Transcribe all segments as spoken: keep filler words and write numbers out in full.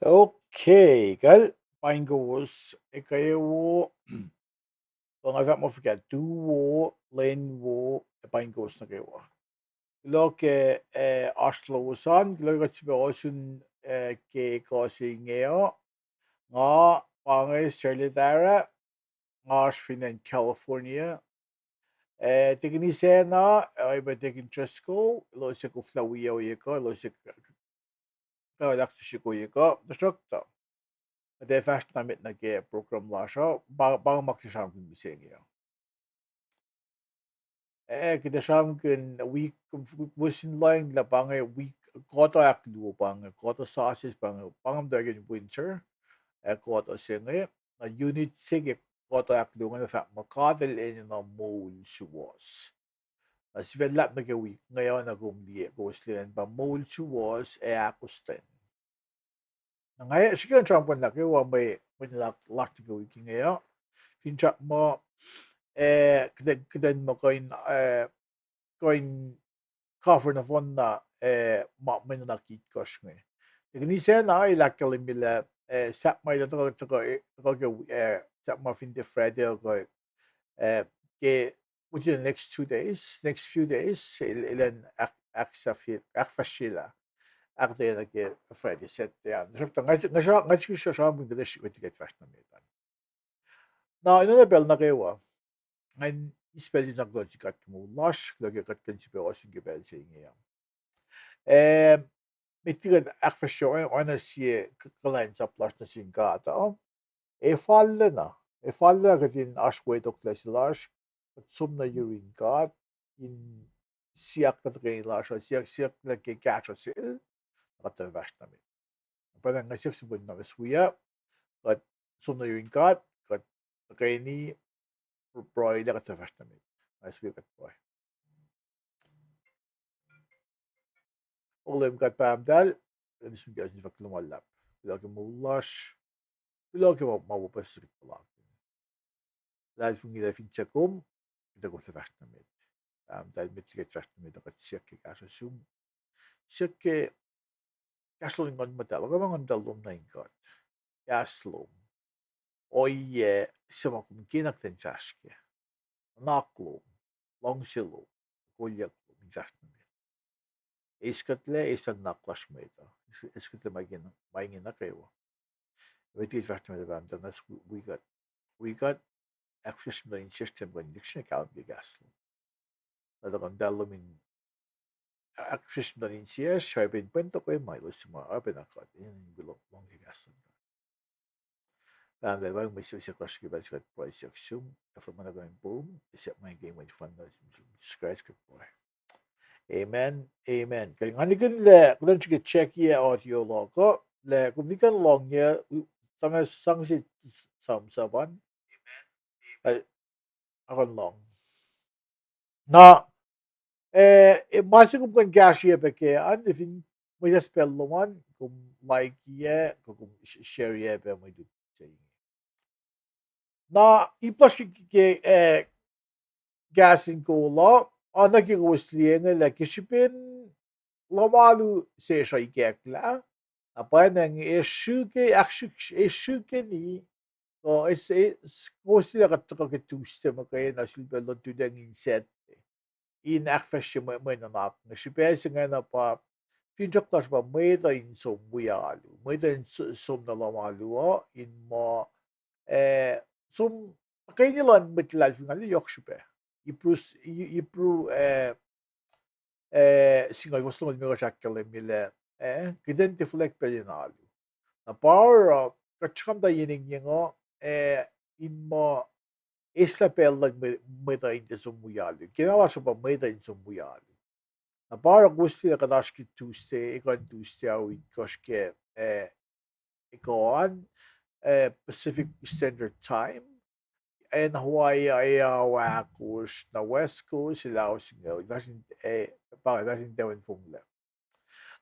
Okay, kal paing kowos ekuh wo, kuh nga fahk muh fuhkah, tu wo, lwen wo, ac paing kowos nuh kwewa. Kuloh ke, eh, oasr lowos an, kuloh ke kuht sifilpac ohsun, eh, ke ekuh se inge uh. Nga pa inge Serle Tara, nga oasr fin acn California. Eh, Deacon Isacna, eh, oacyacpac Deacon Driscoll, elos ac koflah wi ohiyac kuh, elos ac kuh, kuh, kuh, ohiyac kuh, tuhsruhktuh kuht ac fahsr na met nuh ke program lasr uh, pa, pa ma kuht ac sramsramkihn mihsenge uh. Eh, kuht ac sramsramkihn wik, wik, wik, wik in lohacng lah pa inge wik kuhtuh ahkluo, pa inge kuhtuh sasuc, pa inge, pa inge muhtwacwacack in winter, eh, kuhtuh se inge, na unit se ke kuhtuh ahkluo inge fahk muh God El enenuh moul suwohs. Na sifacna luhlahp nuh ke wik inge uh, na kom liye, kowos liye an pa moul suwohs ac ahkostwen. Na nga srihke in sramsramkihn nuh kwewa mwe, mwe nuhnak lasr nuh ke wik inge uh. Finsrak muh, eh, kuht, kuht in muh kuh in, eh, kuh in cover nohfohnna, eh, ma, mwe nuhnak itkohsr inge. Deacon Isacna el ahkkahlwemye lah, eh, sahp ma el tuhkuh, tuhkuh, tuhkuh ke, eh, sahp ma fin tiac Friday uh, kuh, eh, ke within the next two days, next few days, el, elan ahk-, ahksahfye-, ahkfahsryelah ahkuhtweyac nuh ke Friday, Saturday an. Tuhsruhktuh nga, nga sra-, nga srihke sramsramkihn kuht ac srihke kuht fahsr nuh met an. Na, in oacna pacl nuh kwewa, ngan eis pacl se in sang kuloh nuh sin God ke moul lasr, kuloh ke kuht kuh in sifilpac ohsun ke pacl se inge uh. Eh, met liki kuht ahkfahsrye oacna sie k-, kuhlwacnsap lasr nuh sin God uh, ac fal lacna, ac fal lacna kuht in oasr wetoklac se lasr, kuht som nuh yurin God in siyuck nuh tuhkweni lasr uh, siyuck, siyuck nuh ke kahsruh sel, na kuht fahsr nuh met. Pa na nga siyuck sum pun na mes wia, kuht som nuh yurin God, kuht tuhkweni pr-, pruhe lah kuht fahsr nuh met. Nga siyuck kuht pruhe. O Leum God Pahpah Muhtahl, kuht eis sum ke sin fahk lom luhlahp. Kuloh ke moul lasr, kuloh ke ma, ma wo puhs kuht puhlakihn. Luhlahlfongi lah fin sie kom, kuht ac koflah fahsr nuh met. Pahpah Muhtahl, met liki kuht fahsr nuh met uh kuht siyuck ke kahsruh sum. Siyuck ke kahsruh lun Nguhn Muhtahl, orekma Nguhn Muhtahl lom nuh in God. Kahs lom. Ohiyac se ma kom kena kuht in fahsr kac. Nuhnak lom, luhngse lom, kolyuck lom in fahsr nuh met. Eis kuhtlac, eis nuhnak lasr mwet uh. Eis kuhtlac ma inge, ma inge nuh kwewa. Met liki kuht fahsr nuh met uh, Pahpah Muhtahl, na wi kuht, wi kuht, ahkfahsrye muhtuhn insiyacsr, tiac muh in lihksreni kahlwem ke kahs lom. Na tuhkuh muhtahl lom in ahkfahsrye muhtuhn insiyacsr, oacyacpac in pwen tokwe ma elos suc ma oacpacna kuht, in kuloh lohng ke kahs lom. Pahpah Muhtahl, pa mwe siyuck lasr ke pacl se kuht pruhe siyuck sum, ac fahk ma nuh kwewa in poum, ac siyuck ma inge ke inen Wen Fuhnuh, Jisus Kraist kuht pruhe. Amen, amen. Kal nga nihkihn lah kuht in srihke check-i audio luhk uh, lah kom fin kuh in lohngyac, u-, sang, sang se thumbs up an. Ac, ac kuh in lohng. Na, eh, eh, ma se kom kuh in kahsrweyac pac kac an, fin mwet ah pacl lom an, kom like-i, kuh kom sh-, share-i pac mwe lutlut se inge. Na ip lasr ke, ke, eh, kahs in kol uh, oacna ke kowos liye inge lah ke srihpen lohm alu sesr uh ikacklah, na pwacnwacng e srihke, ahksrihk-, e srihkeni, kuh e s-, e s-, kowos liye lah kuht tuhkuh ke Tuesday muhkwena sulpac lotutacng in Saturday in ahkfahsrye mwe, mwe nuhnak inge. Srihpac se ingena pa finsrak lasr pa mwet uh in som wi alu, mwet uh in s-, som nuh lohm alu uh in muh, eh, som tuhkweni luhn mwet luhlahlfongi yohk srihpac. Hebrews, He-, Hebrew, eh, eh, singucul, fuhs longoul limekohsr ahkkahlwemye lah, eh, kuht in tiac fuhlweack pacl in alu. Na pa oruh, kuht sruhkwact muhta yen engyeng uh, eh, in muh eislah pacl luhn mwe-, mwet uh in tiac som wi alu. Kena lasr uh pa mwet uh in som wi alu. Na pa oruh kowos liye lah kuht oasr ke Tuesday, ekuh in Tuesday uh itkohsr ke, eh, ekuh an, eh, Pacific Standard Time. Acn Hawaii uh, eh, ao ahkosr, na West Coast, el ao singucul. Fahsr in, eh, pa, fahsr in tawin fonglac.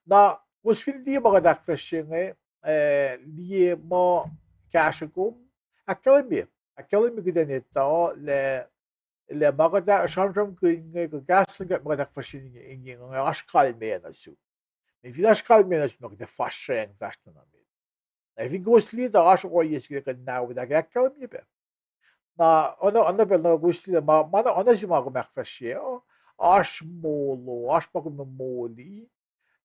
Na, kowos fin liye ma kuht ahkfahsrye inge, eh, liye muh kahsruh kom, ahkkahlwemye, ahkkahlwemye kuht in etuh lah, lah ma kuht sramsramkihn inge, kuh kahs luhn God ma kuht ahkfahsrye inge, inge, inge oasr kalmac nuh sum. Mweyen fin oasr kalmac nuh sum, na kuht ac fahsracng fahsr nuh met. Na fin kowos liye tuh oasr ohiyac se kuht kuh in nahweta ke ahkkahlwemye pac. Na oacna, oacna pacl nuh kowos liye ma, ma na, oacna se ma kom ahkfahsrye uh, oasr molo, oasr ma kom moli.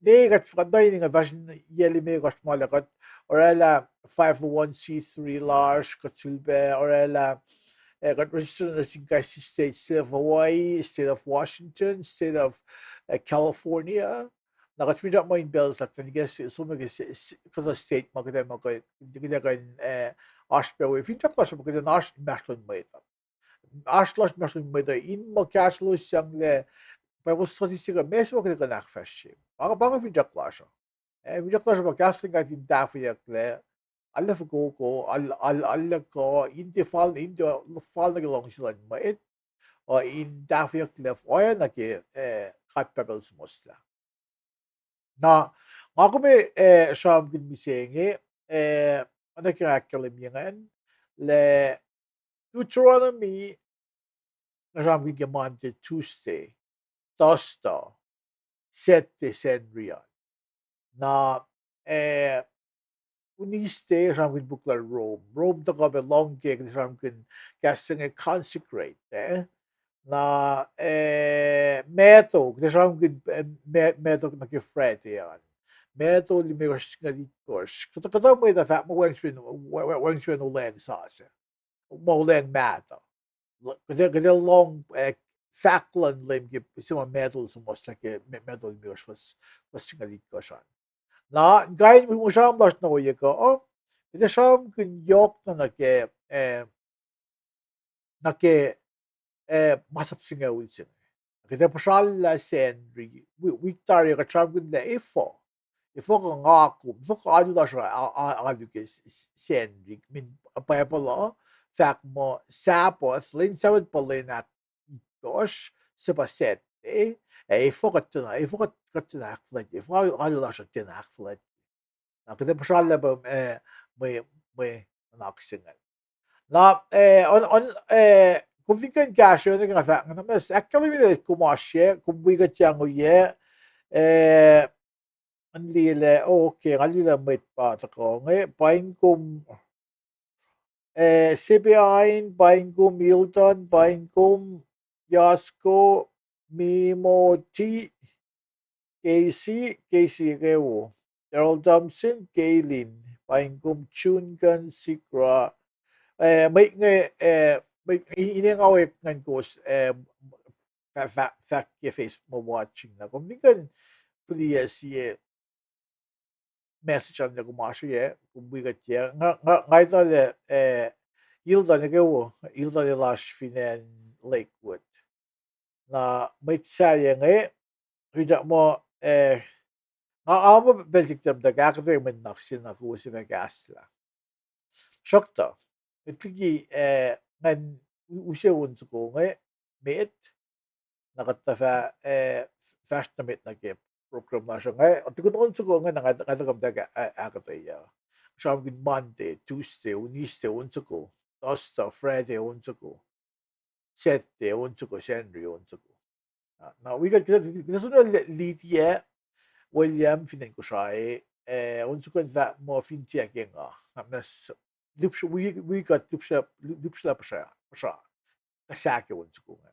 Ne kuht, kuht nuh in nga fahsr yac limekohsr ma lah kuht orwaclah five oh one c three lasr, kuht sulpac orwaclah, eh, kuht register nuh sin kais sie state, State of Hawaii, State of Washington, State of, eh, California. Na kuht finsrak muh in pacl sahk tuh nike se, som nuh ke se, se, kuhtuh state ma kuht ac muh kuh, kuht ac kuh in, eh, oasr pac we finsrak lasr uh, ma kuht in oasr inmahsrlon mwet uh. Oasr lasr inmahsrlon mwet uh, in muh kahsrwelos sang lah Bible study se kuh meac se ma kuht ac kuh in ahkfahsrye. Pa, pa inge finsrak lasr uh. Eh, finsrak lasr uh pa kahs luhn God in tahfweyucklac, arlac fokoko, arlac, arlac, arlac kuh, in tiac fal, in tiac fal nuh ke luhngse luhn mwet, uh, in tahfweyucklac oacna ke, eh, God Pahpah El suhmuhslah. Na, nga kom, eh, sramsramkihn mihsenge, eh, oacna ke nga ahkkahlwemye ingacn, lah Deuteronomy, nga sramsramkihn ke Monday, Tuesday, Thursday, Saturday, Sacnri an. Na, eh, Wednesday, sramsramkihn puk lal Rome. Rome tuhkuh pac lohng ke, kuht sramsramkihn kahs se inge consecrate, eh? Na, eh, Matthew, kuht sramsramkihn, eh, Ma-, Matthew nuh ke Friday an. Matthew limekohsr singucul itkohsr. Kuhtuh, kuhtuh mwet uh fahk muh wacngihn srihpen, wa-, wa-, wacngihn srihpen olweacng sasuc. Muh olweacng mahtuh. Kuht ac, kuht ac lohng, eh, fahk luhn Leum ke se ma Matthew el suhmuhslah ke, Ma-, Matthew limekohsr fuhs, fuhs singucul itkohsr an. Na, kain mwe sramsram lasr na ohiyac kuh, kuht ac sramsramkihn yohk na nuh ke, eh, nuh ke, eh, masap singucul se inge. Kuht ac puhsrallah Sacnri, wi-, wik tari kuht sramsramkihn lah efuh, efuh kuh nga kom, efuh kuh alu lasr uh a-, a-, alu ke S-, S-, Sacnri, min Bible uh fahk muh Sabbath, lwen Sabbath pa lwen ahk-, itkohsr, se pa Saturday, ac efuh kuht tiacna, efuh kuht, kuht tiacna ahkfuhlwactye, efuh alu lasr uh tiacna ahkfuhlwactye. Na kuht ac puhsrallah pac, eh, mwe, mwe nuhnak se ingacn. Na, eh, on, on, eh, kom fin kuh in kahsruh, na ke nga fahk, nga na mas ahkkahlwemye lah kom oasr yac, kom wi kuht yang oyac, eh, ngan liye lah, oh, okay, nga liye lah mwet pa tuhkuh inge, paing kom, eh, Sebeain, paing kom Hilton, paing kom Yasko, Mimoti, Casey, Casey kewo, Daryl Thompson, Kaylin, paing kom Junkan, Sikra, eh, mwet inge, eh, mwet in-, ine nga wek ngan kowos, eh, fah-, fah-, fahk ke Facebook ma watching na. Kom fin kuh in fihliyac sie message an lah kom oasr yac, kom wi kuht yac. Nga, nga, nga etuh lah, eh, Hilton kewo, Hilton el oasr fin acn Lakewood. Na mwet sahyac inge, finsrak muh, eh, nga, nga muh pacl sik tahmtahel ahkuhtweyac mwe nuhnak se na kowos ac fah kahslah. Sruhktuh, met liki, eh, ngan u-, use on soko inge, met, na kuht tuh fah, eh, fahsr nuh met nuh ke program lasr uh. Nga, tukun on soko inge na nga, nga tuh kom tuh ah-, ahkuhtweyac. Sramsramkihn Monday, Tuesday, Wednesday on soko, Thursday, Friday on soko, Saturday on soko, Sacnri on soko. Na, na wi kuht, kuht, kuht som nuh Lydia William fin acn Kosrae, eh, on soko in fahk muh fin tiac ke nga. Na, na s-, lihpsr-, wi, wi kuht lihpsr-, lihpsrlah puhsra, puhsra. Kuh sahk on soko inge.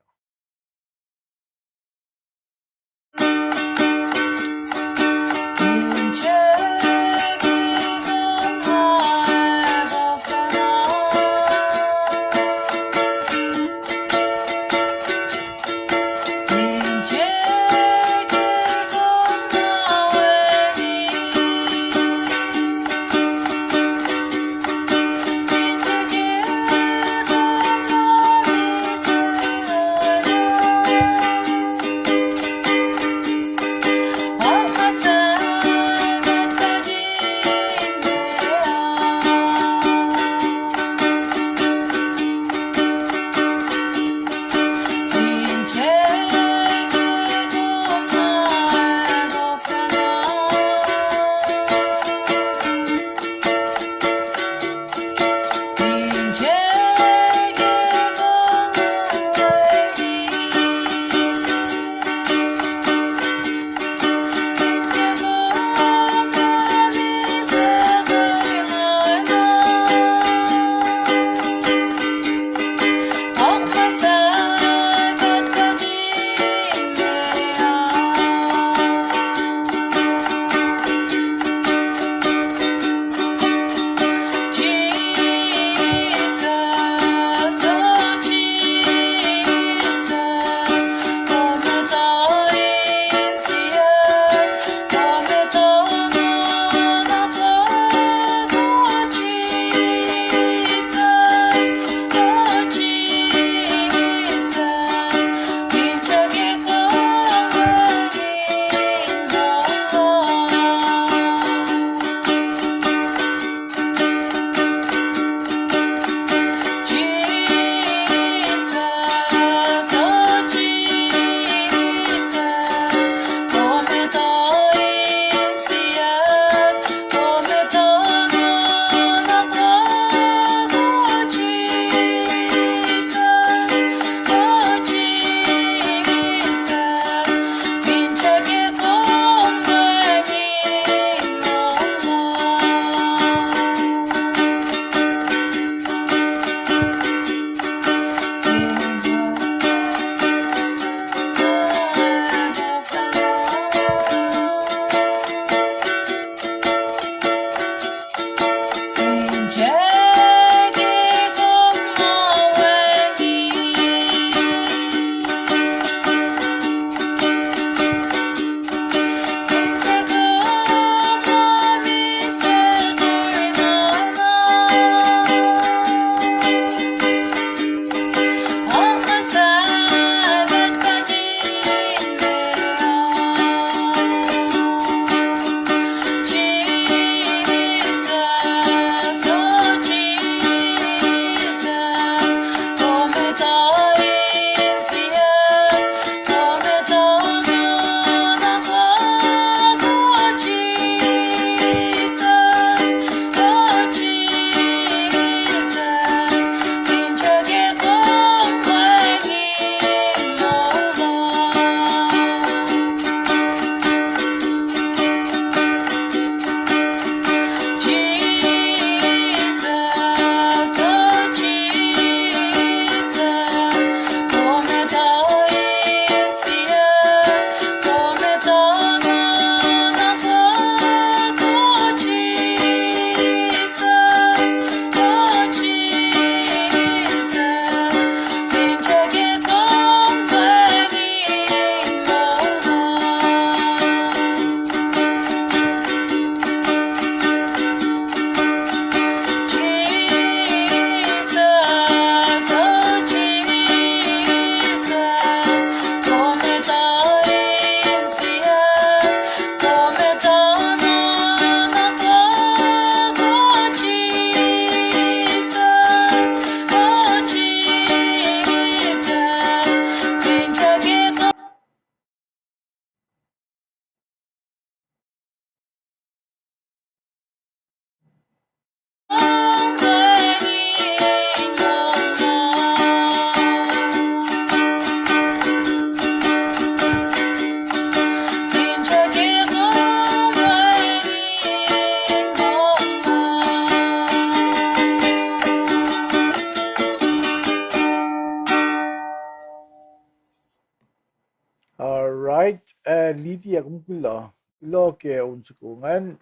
All right, eh, Lydia, kom kuloh. Kuloh ke on soko ingacn.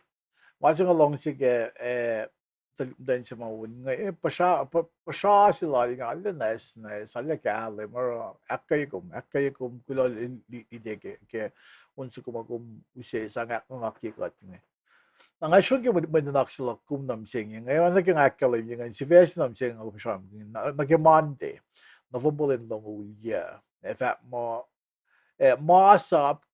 Ma se nga luhngse ke, eh, tuhlihk muhtwacn se ma on inge, eh, puhsra, puh-, puhsra se lal inge arlac nice, nice, arlac kahlwem, oruh ahkkweye kom, ahkkweye kom, kuloh Ly-, Ly-, Lydia ke, ke on soko ma kom use sang ahknuhnakye kuht inge. Na nga sruhmuhn ke mwe, mwe nuhnak se luhk kom nuh mihsenge inge, oacna ke nga ahkkahlwemye inge, sifac se nuh mihsenge nga kom sramsramkihn, na, nuh ke Monday, November lwen longoul yac, ac fahk muh, eh, masap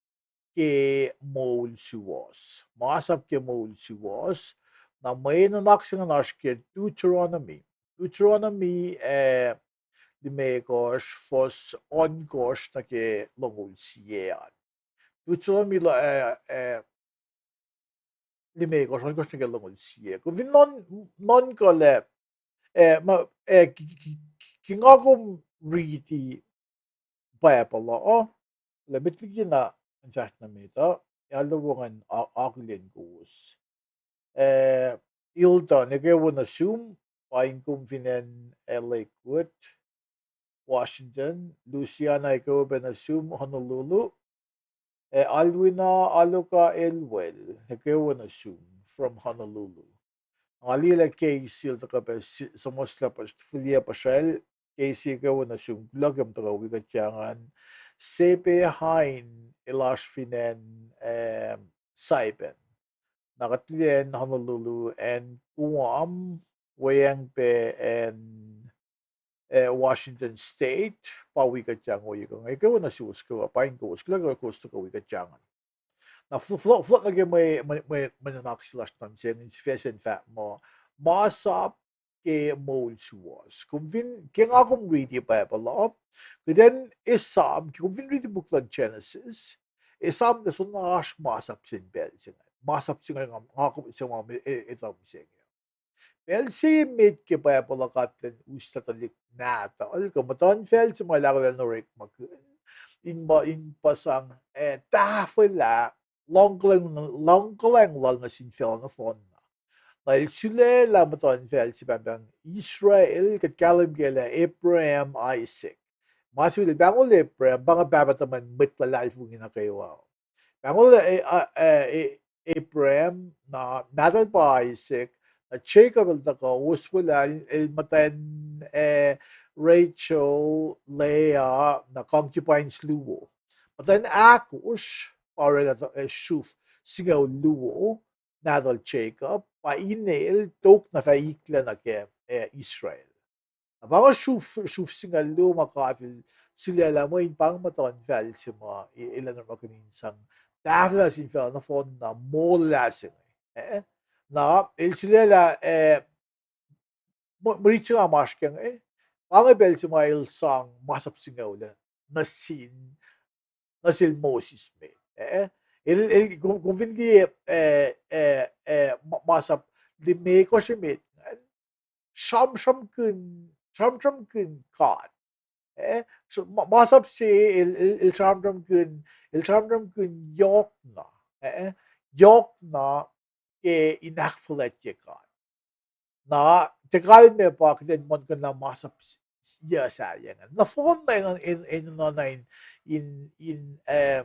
ke moul suwohs. Masap ke moul suwohs. Na mwe nuhnak se ingacn oasr ke Deuteronomy. Deuteronomy, eh, limekohsr, fuhs ohnkohsr nuh ke longoul sie an. Deuteronomy, eh, eh, limekohsr, ohnkohsr nuh ke longoul sie. Kom fin nuhn-, nuhnkuh lah, eh, ma, eh, ki, ki, ki, ki nga kom riti Bible uh, lah met liki na in fahsr nuh met uh, ac arlac wo ngan a-, akihlen kowos. Eh, Hilton, ekuh wo nuh sum, paing kom fin acn Lakewood, Washington. Luciana, ekuh wo pac nuh sum, Honolulu. Eh, Alwina, Aluka, Elwell, ekuh wo nuh sum from Honolulu. Nga liye lah Casey el tuhkuh pac si-, suhmuhslah pa-, fihliyac puhsracl. Casey, ekuh wo nuh sum, kuloh ke kom tuhkuh wi kuht ingacn. Sepe Hain, el oasr fin acn, eh, Saipan. Na kuht liye acn Honolulu, acn Guam, weacng pac acn, eh, Washington State, pa wi kuht ingacn, ohiyac kuh inge, ekuh wo nuh suwos kwewa, paing kowos, kuloh ke kowos tuhkuh wi kuht ingacn. Na fl-, fl-, fohlohk nuh ke mwe, mwe, mwe, mwe nuhnak se lasr nuh mihsenge, in sifac se in fahk muh, masap ke moul suwohs. Kom fin, ke nga kom riti Bible uh, kuht in esam, ke kom fin riti puk luhn Genesis, esam lah soenna oasr masap se in pacl se inge. Masap se inge nga, nga kom se ma e-, e-, etuh mihsenge. Pacl se met ke Bible uh God El uslah tuhlihk nahtuhl, kuh muhtuhnfacl se ma El ahkolah in orekmakihn, in ma, in pa sang, eh, tahfwelah luhngkuhlwacng, luhngkuhlwacng lal nuh sin facluh nohfohnna. Na El sulaclah muhtuhnfacl se pahngpahng Israel, kuht kahlwem ke lah Abraham, Isaac. Ma se el pahngon Abraham, pa inge pahpah tuhmwacn mwet luhlahlfongi nuh kwewa. Pahngon, eh, eh, eh, Abraham, na nahtuhl pa Isaac, na Jacob el tuhkuh, oswelah el, el muhtwacn, eh, Rachel, Leah, na concubines luo. Muhtwacn ahkosr, pa orwaclah, eh, sruf singucul luo, nahtuhl Jacob, pa inel tok na fah ikla nuh ke, eh, Israel. Na pa inge sruf, sruf singucul luo ma God El sulaclah mweyen pa inge muhtuhnfacl se ma e-, El orekmakihn in sang tahfwelah sin facluh nohfohnna molwelah se inge. Eh? Na El sulaclah, eh, mwe, mwe rit se nga masr ke inge, pa inge pacl se ma El sang masap singucul ah nuh sin, nuh sel Moses met. Eh? El, el, kom, kom fin liye, eh, eh, eh, ma-, masap limekohsr emet ingacn, sramsramkihn, sramsramkihn God. Eh? So, ma-, masap se el, el, el sramsramkihn, el sramsramkihn yohkna. Eh? Yohkna ke in ahkfuhlwactye God. Na, tiac kalmac pa kuht in muhlkuhnlah masap s-, s-, yac sahyac ingacn. Nohfohnna in, in, in, in, in, in, eh,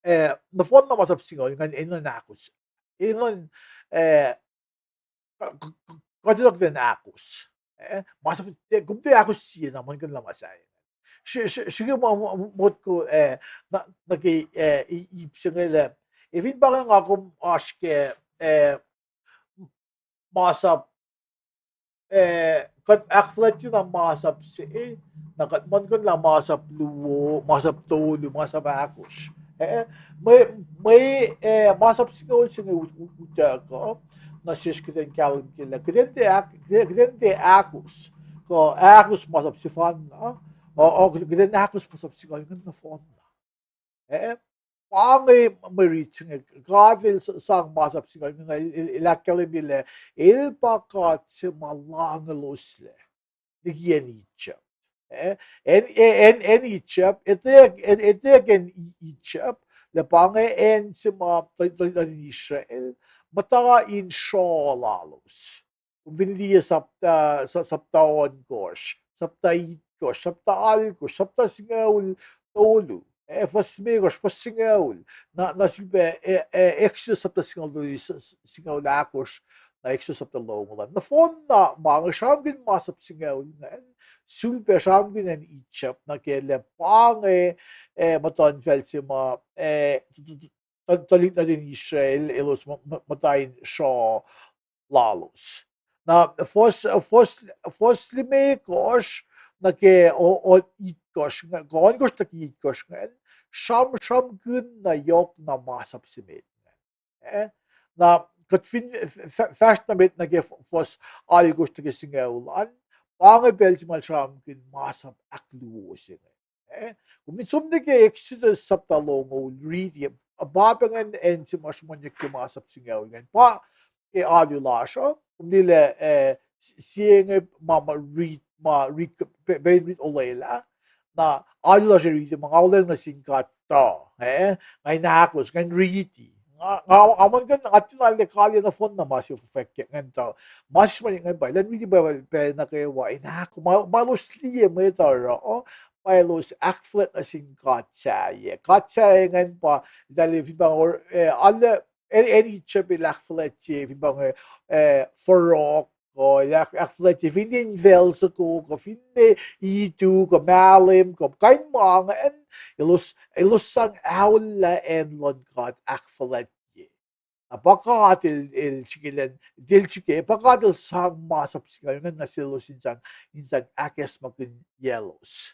eh, nohfohnna masap singucul ingacn enenuh in ahkos. Enenuh in, eh, k-, k-, k-, kuht enenuh in ahkos. Eh, masap, eh, kom tiac ahkos sie na muhlkuhnlah ma sahyac. Srihke, srihke, srihke ma, ma, ma, motko, eh, na, nuh ke, eh, i-, ip se inge lah, eh, fin pa inge nga kom oasr ke, eh, masap, eh, kuht ahkfuhlwactye na masap se, eh, na kuht muhlkuhnlah masap luo, masap tolu, masap ahkosr. Eh, mwe, mwe, eh, masap singucul se inge u-, u-, utuckuh, na sesr kuht in kahlwem ke lah kuht in tiac ahk-, kuht in tiac ahkos, kuh ahkos masap sefanna, o, o, kuht in ahkos masap singucul ingacn nohfohnna. Eh, pa inge mwe rit se inge, God El s-, sang masap singucul inge, El, El, El ahkkahlwemye lah El pa God se ma lahngeloslac liki acn Egypt. Eh, acn, eh, acn, acn Egypt, etwacack, eh, etwacack acn E-, Egypt, lah pa inge acn se ma tuh-, tuh-, tuhlihk Israel muhta in sruoh lalos. Kom fin liye sapta, sa-, sapta ohnkohsr, sapta itkohsr, sapta alkohsr, sapta singucul tolu. Eh, fuhs limekohsr, fuhs singucul. Na, na sulpac, eh, eh, Exodus sapta singucul, singucul ahkosr, na Exodus sapta longoul an. Nohfohn na ma inge sramsramkihn masap singucul ingacn, sulpac sramsramkihn acn Egypt, nuh ke lah pa inge, eh, muhtuhnfacl se ma, eh, tuhlihk nuhtin Israel elos muhta in sruoh lalos. Na fuhs, fuhs, fuhs limekohsr nuh ke o, o, itkohsr, kuh ohnkohsr nuh ke itkohsr ingacn, sramsramkihn na yohk na masap se met ingacn. Eh? Na kuht fin fahsr nuh met nuh ke fuhs alkohsr nuh ke singucul an, pa inge pacl se ma el sramsramkihn masap ahkluo se inge. Eh, kom fin som nuh ke Exodus sapta longoul, riti, pa pacngihn acn se ma sruhmuhnyuck ke masap singucul ingacn. Pa ke alu lasr uh, kom liye lah, eh, sie inge ma, ma riti, ma riti, pacl riti olwelah. Na alu lasr uh riti ma nga olwelah nuh sin God tuh, eh, nga in ahkos, nga in riti. Nga, nga, nga muhlkuhnlah, nga tiac na lah kaliyac nohfohn na ma se fahk ke ingacn tuh. Ma se sruhmuhnyuck ingacn pa elan riti Bible pacl nuh kwewa in ahkos, ma, ma elos liye mwet uh oruh, pa elos ahkfuhlwact nuh sin god sahyac. God sahyac ingacn pa, eltahl fin pa, eh, alu, acn Egypt el ahkfuhlwactye fin pa inge, eh, Pharaoh, kuh el ahkfuhlwactye finne infucl soko, kuh finne itu, kuh mahlwem, kuh kain ma ingacn, elos, elos sang aollah acn luhn God ahkfuhlwactye. Na pa God el, el srihke, el srihke, pa God el sang masap singucul ingacn nuh selos in sang, in sang ahkacsmakihnyaclos.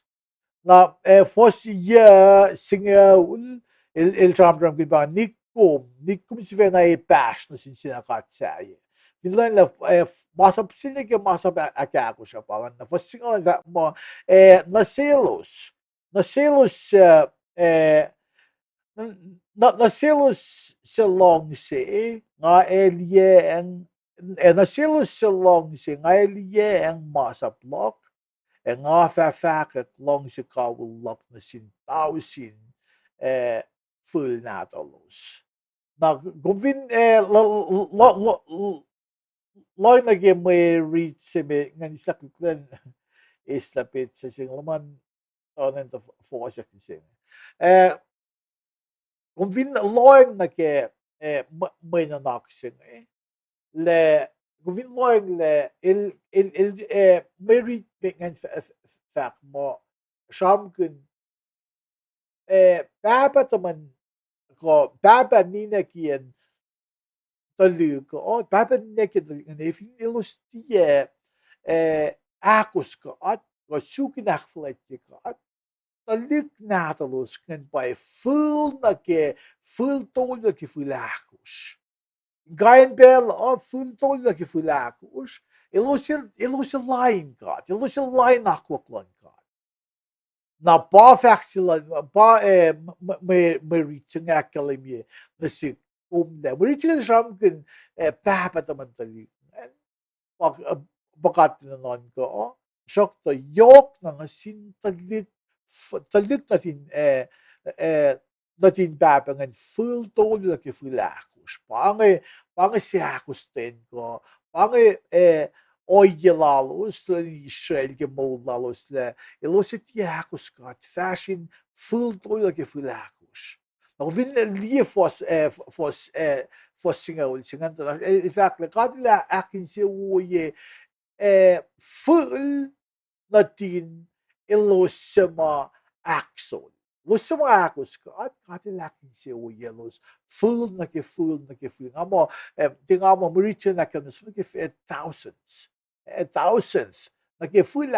Na, eh, fuhs yac singucul, el, el sramsramkihn pa nikkom, nikkom sifacna ac pahsr nuh sin sie na god sahyac. Fin lohacng lah, eh, masap se nuh ke masap ahkahkosr uh pa ingacn, na fuhs singucul an fahk muh, eh, nuh selos, nuh selos, eh, eh, nuh, nuh selos suc luhngse, nga ac liyacacng, eh, nuh selos suc luhngse, nga ac liyacacng masap luhk, ac nga fah fahkwack luhngse kawihl luhk nuh sin tausin, eh, fihl nahtuhlos. Na kom fin, eh, lohng nuh ke mwe rit se me ngan islah kuhlan, eslah petsac se inge luhman, tuh ngan tuh fohsack se inge. Eh, kom fin lohacng nuh ke, eh, mwe nuhnak se inge, lah, kom fin lohacng lah el, el, el, eh, mwe rit me ngan fahk muh, sramsramkihn, eh, pahpah tuhmwacn, kuh pahpah ninac kiyacn tuhlihk uh, pahpah ninac kiyacn tuhlihk ingacn, fin elos tiac, eh, ahkos God, kuh suk in ahkfuhlwactye God, tuhlihk nahtuhlos ingacn pa fihl nuh ke, fihl tolu nuh ke fihl ahkosr. Kain pacl uh, fihl tolu nuh ke fihl ahkosr, elos, elos lain God, elos lain akwuck luhn God. Na pa fahk se luhn, pa, eh, mwe, mwe rit se inge ahkkahlwemye nuh sihk kom lah mwe rit se inge sramsramkihn, eh, pahpah tuhmwacn tuhlihk ingacn, pa, pa God nuhnuhnkuh, sruhktuh yohk na nuh sin tuhlihk, tuhlihk nuhtin, eh, eh, nuhtin pahpah ingacn fihl tolu nuh ke fihl ahkosr. Pa inge, pa inge seahkostwen kuh, pa inge, eh, ohiyac lalos, tuhlihk Israel ke moul lalos lah elos tiac ahkos God fahsr in fihl tolu nuh ke fihl ahkosr. Na kom fin liye fuhs, eh, fuhs, eh, fuhs singucul se ingacn, el fahk lah God el ahkinsewowoye, eh, fihl nuhtin elos suc ma ahksol. Elos suc ma ahkos God, God el ahkinsewowoye elos fihl nuh ke fihl nuh ke fihl. Nga muh, eh, tiac nga muh, mwe rit se inge ahkkahlwemye nuh ke, eh, thousands, eh, thousands nuh ke fihl,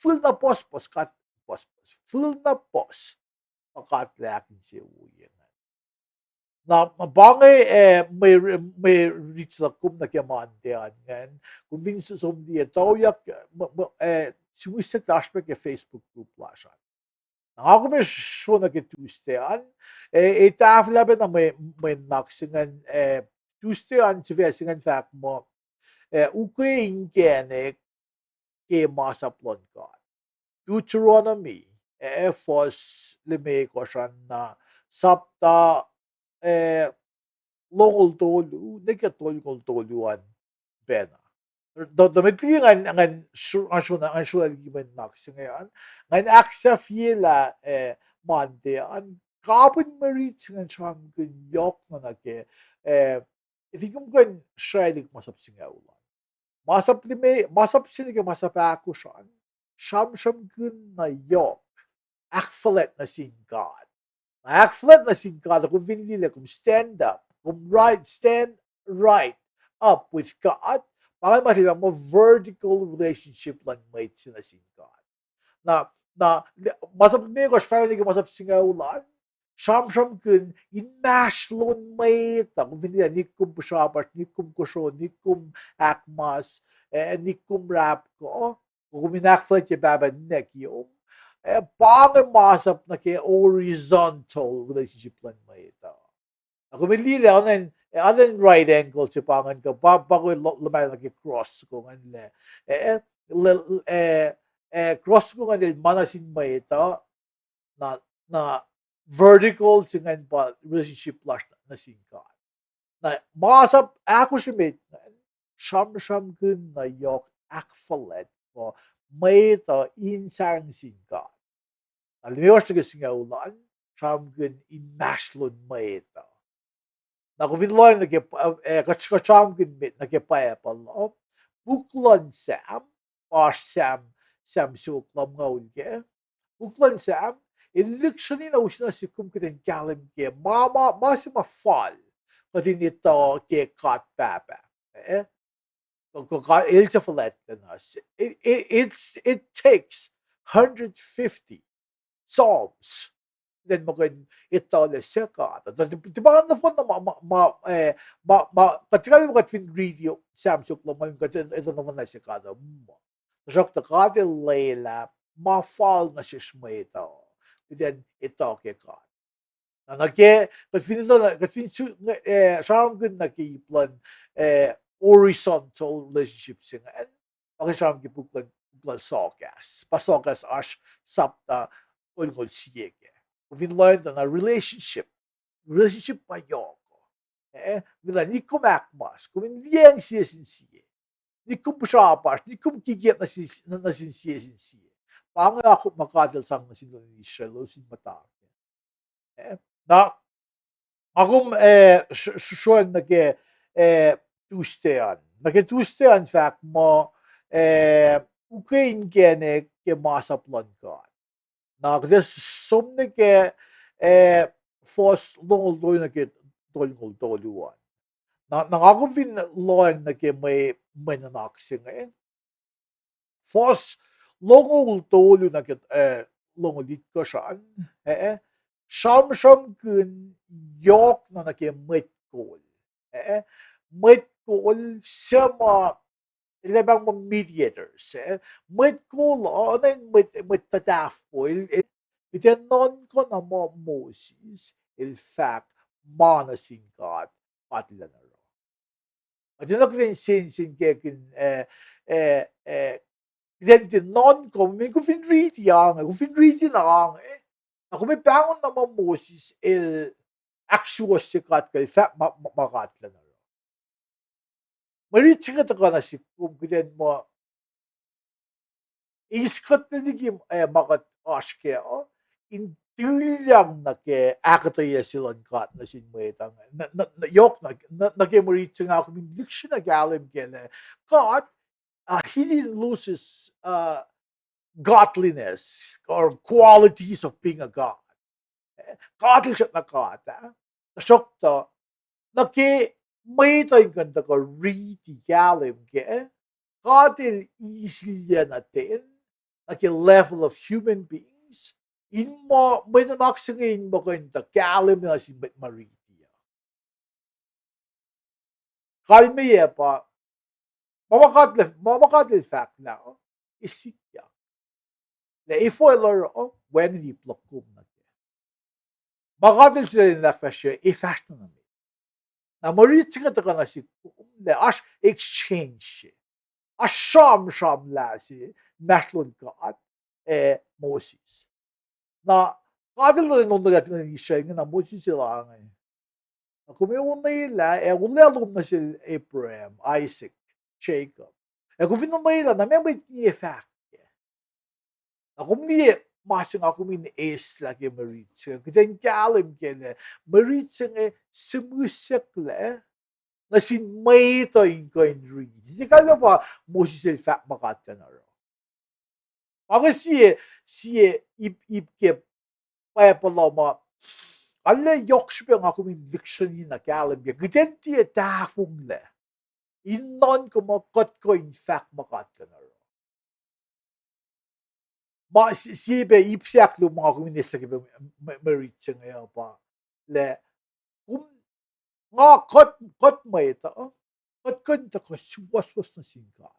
fihl na pucspucs, God pucspucs, fihl na puhs, ma God el ahkinsewowoye ingacn. Na pa inge, eh, mwe, mwe rit se luhk kom nuh ke Monday an ingacn. Kom fin som liye, tuyak, eh, sihmihs lasr pac ke Facebook group lasr an. Na nga kom sro nuh ke Tuesday an, eh, tahfwelah pacna mwe, mwe nuhnak se ingacn, eh, Tuesday an sifac se ingacn fahk muh, eh, ukwe inkacnek ke masap luhn God. Deuteronomy, eh, fuhs limekohsr an na sapta, eh, longoul tolu, nuh ke tolngoul tolu an pacna. Tuh, tuh met liki ngan, ngan sro-, ngan sro-, ngan srolah liki mwe nuhnak se inge an, ngan ahksahfyelah, eh, Monday an, kapihn mwe rit se ingacn sramsramkihn yohk na nuh ke, eh, fin kom kuh in srwaclihk masap singucul an. Masap lime, masap se nuh ke masap ahkosr an, sramsramkihn na yohk, ahkfuhlwact nuh sin God. Na ahkfuhlwact nuh sin God, kom fin liye lah kom stand up, kom right, stand right up with God, pa ingacn ma se ma vertical relationship luhn mwet se nuh sin God. Na, na, masap limekohsr fahk nuh ke masap singucul an, sramsramkihn inmahsrlon mwet uh, kom fin liye lah nikom pihsrapasr, nikom kosro, nikom ahkmas, eh, nikom rapkuh, kom in ahkfuhlwactye Pahpah ninac kiyom. Eh, pa inge masap nuh ke horizontal relationship luhn mwet uh. Na kom liye lah, eh, anan right angle se pa ingacn kuh, pa, pa kom lo-, luhman nuh ke cross soko ingacn lah, eh, eh, cross soko ingacn el ma nuh sin mwet uh, na, na vertical se ingacn pa relationship lasr nuh sin God. Na masap ahkosr emet ingacn, sramsramkihn na yohk, ahkfuhlwact kuh mwet uh in sang sin God. Na limekohsr nuh ke singucul an, sramsramkihn inmahsrlon mwet uh. Na kom fin lohacng nuh ke, eh, kuht, kuht sramsramkihn met nuh ke Bible uh, puk luhn Sam, oasr Sam, Sam siofok lumngaul kac. Puk luhn Sam, el lihksreni na use na sihk kom kuht in kahlwem ke ma, ma, ma se ma fal kuht in etuh ke God Pahpah. Eh? Kuh, kuh God El suc fuhlwactlacna. It, it, it's, it takes hundred fifty Psalms then ma kuh in etuh lah suc God. Tuh, tuh, tuh pa nohfohn na ma, ma, ma, eh, ma, ma, kuht tiac kalmac kuht fin riti Sam siofok lumngaul, kuht etuh nohfohn lah suc God uh. Tuhsruhktuh God El lwelah ma fal nuh sesr mwet uh, kuht in etuh ke God. Na nuh ke, kuht fin etuh, kuht fin su-, eh, sramsramkihn nuh ke ip luhn, eh, horizontal relationship se ingacn, pa kuht sramsramkihn puk luhn, puk luhn Soakas. Pa Soakas oasr sapta tolngoul sie kac. Kom fin lohacng tuh na relationship. Relationship pa yohk. Eh, fin lah nikom ahkmas, kom in liyacacng sie sin sie. Nikom pihsrapasr, nikom kikiap nuh sin, nuh sin sie sin sie. Pa inge akwuck ma God El sang nuh sin Israel, elos in muhta. Eh, na, nga kom, eh, s-, s-, sroacng nuh ke, eh, Tuesday an. Nuh ke Tuesday an fahk muh, eh, ukwe inkacnek ke masap luhn God. Na kuht ac som nuh ke, eh, fuhs longoul tolu nuh ke tolngoul tolu an. Na, na nga kom fin lohacng nuh ke mwe, mwe nuhnak se inge, fuhs longoul tolu nuh ke, eh, longoul itkohsr an, eh, sramsramkihn yohk na nuh ke mwet kol. Eh, mwet kol suc ma, el ac pahng muh mediators, eh, mwet kol uh, oacna in mwet, mwet tuhtahfpo, el, el, kuht ac nuhnkuh na muh Moses el fahk ma nuh sin God, God El ac oruh. Kuht enenuh kuht in sensen kac kihn, eh, eh, eh, kuht in tiac nuhnkuh, mweyen kom fin riti ange, kom fin riti na ange, na kom ac pahngon na muh Moses el ahksuwohsye God kuh el fahk ma, ma, ma God El ac oruh. Mwe rit se inge tuhkuh nuh sihk kom kuht in muh eis kuht liki, eh, ma kuht oasr kac uh, in tulyang nuh ke ahkuhtweyac se luhn God nuh sin mwet uh, na, na, na, yohk na, na, nuh ke mwe rit se inge kom in lihksreni kahlwem kac lah God, uh, he didn't lose his, uh, godliness or qualities of being a God. Eh, God El srackna God, ah. Tuhsruhktuh, nuh ke mwet uh in kuh in tuhkuh riti kahlwem kac, God El eis liki na ten, nuh ke level of human beings, in muh mwe nuhnak se inge in muh kuh in tuh kahlwem nuh sin mwet ma riti uh. Kalmeyac pa, ma ma God El, ma ma God El fahk lah, ac sikyak. Lah efuh El oruh, wacngihn ip luhk kom nuh kac. Ma God El sulaclah in ahkfahsrye, ac fahsr na nuh met. Na mwe rit se inge tuhkuh nuh sihk kom lah oasr exchange se. Oasr sramsram lah se, inmahsrlon God ac Moses. Na God El onwelah nuh Israel inge, na Moses el ange. Na kom ac onwelah, ac olwelah lom nuh sel Abraham, Isaac, Jacob. Ac kom fin onwelah, na meac mwet ngiye fahk kac? Na kom liye, ma se nga kom in eislah ke mwe rit se inge. Kuht in kahlwem kac lah mwe rit se inge sihmihsyucklac nuh sin mwet uh in kuh in riti. Tiac kalmac pa Moses el fahk ma God El oruh. Pa inge sie, sie ip, ip ke Bible uh ma arlac yohk srihpac nga kom in lihksreni na kahlwem kac. Kuht in tiac tahfonglac in nuhnkuh muh kuht kuh in fahk ma God El oruh. Ma sie, sie pac ip se ahkluo ma nga kom in eislah ke mwe, mwe rit se inge uh pa lah kom, nga kuht, kuht mwet uh, kuht kuh in tuhkuh suwohswohs nuh sin God.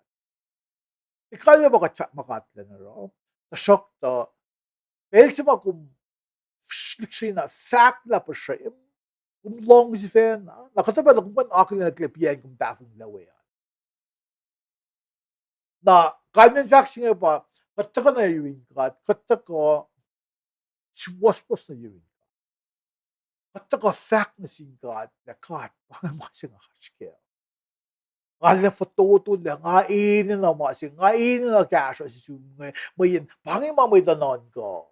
Tiac kalmac pa kuht fahk ma God El oruh. Tuhsruhktuh pacl se ma kom lihksreni na fahk lah puhsrem, kom lohng sifacna, na kuhtuh pacl uh kom kuh in akihlen nuh ke piacn kom tahfonglac we an. Na kalmacn fahk se inge pa, kuht tuhkuh nuh yurin God, kuht tuhkuh suwohswohs nuh yurin God. Kuht tuhkuh fahk nuh sin God lah God, pa inge ma se nga oasr kac. Nga arlac fototo lah nga enenuh ma se, nga enenuh kahsruh se sum inge, mweyen pa inge ma mwet uh nuhnkuh.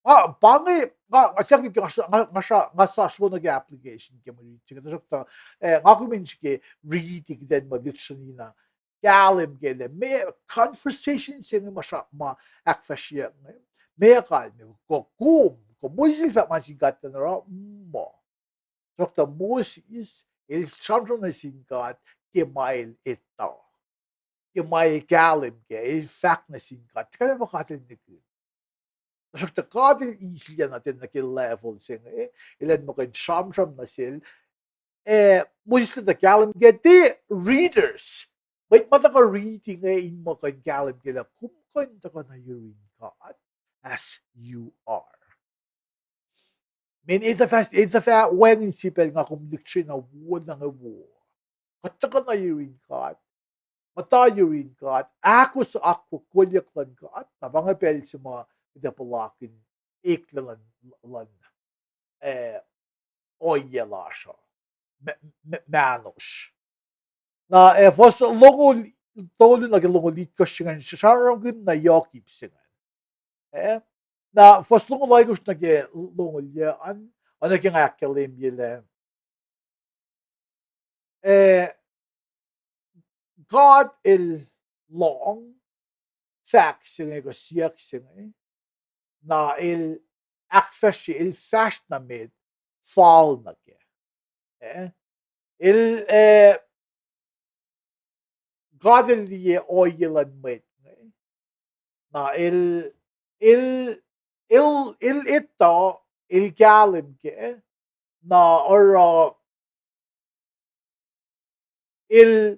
Pa, pa inge, nga, nga, nga, nga sasro nuh ke application ke mwe rit se inge, tuhsruhktuh, eh, nga kom in srihke riti kuht in muh lihksreni na kahlwem kac lah meac conversation se inge ma sra-, ma ahkfahsryeyuck inge. Meac kalmac, kuh kom, kuh Moses el fahk ma nuh sin God El oruh, muh. Tuhsruhktuh Moses el sramsram nuh sin God ke ma el etuh, ke ma el kahlwem kac, el fahk nuh sin God, tiac kalmac pa God el nihkihn. Tuhsruhktuh God el eis liki na ten nuh ke level se inge, elan muh kuh in sramsram nuh sel, eh, Moses el tuh kahlwem kac, tiac readers, mwet ma tuhkuh riti inge in muh kuh in kahlwem kac lah kom kuh in tuhkuh nuh yurin God as you are. Mweyen el tuh fah, el tuh fah wacngihn sie pacl nga kom lihksreni na wo na inge wo. Kuht tuhkuh nuh yurin God, muhta yurin God, ahkos akwuck kolyuck luhn God, na pa inge pacl se ma kuht ac puhlakihn eklac luhn, luhn, eh, ohiyac lasr uh, ma-, ma-, mahnosr. Na, eh, fuhs longoul tolu nuh ke longoul itkohsr se ingacn, sramsramkihn na yohk ip se ingacn. Eh, na fuhs longoul alkosr nuh ke longoul yuh an, oacna ke nga ahkkahlwemye lah, eh, God el lohng fahk se inge kuh siyuck se inge, na el ahkfahsrye, el fahsr na met fal nuh kac. Eh, el, eh, God el liye ohiyac luhn mwet inge. Na el, el, el, el etuh, el kahlwem kac, na oruh el,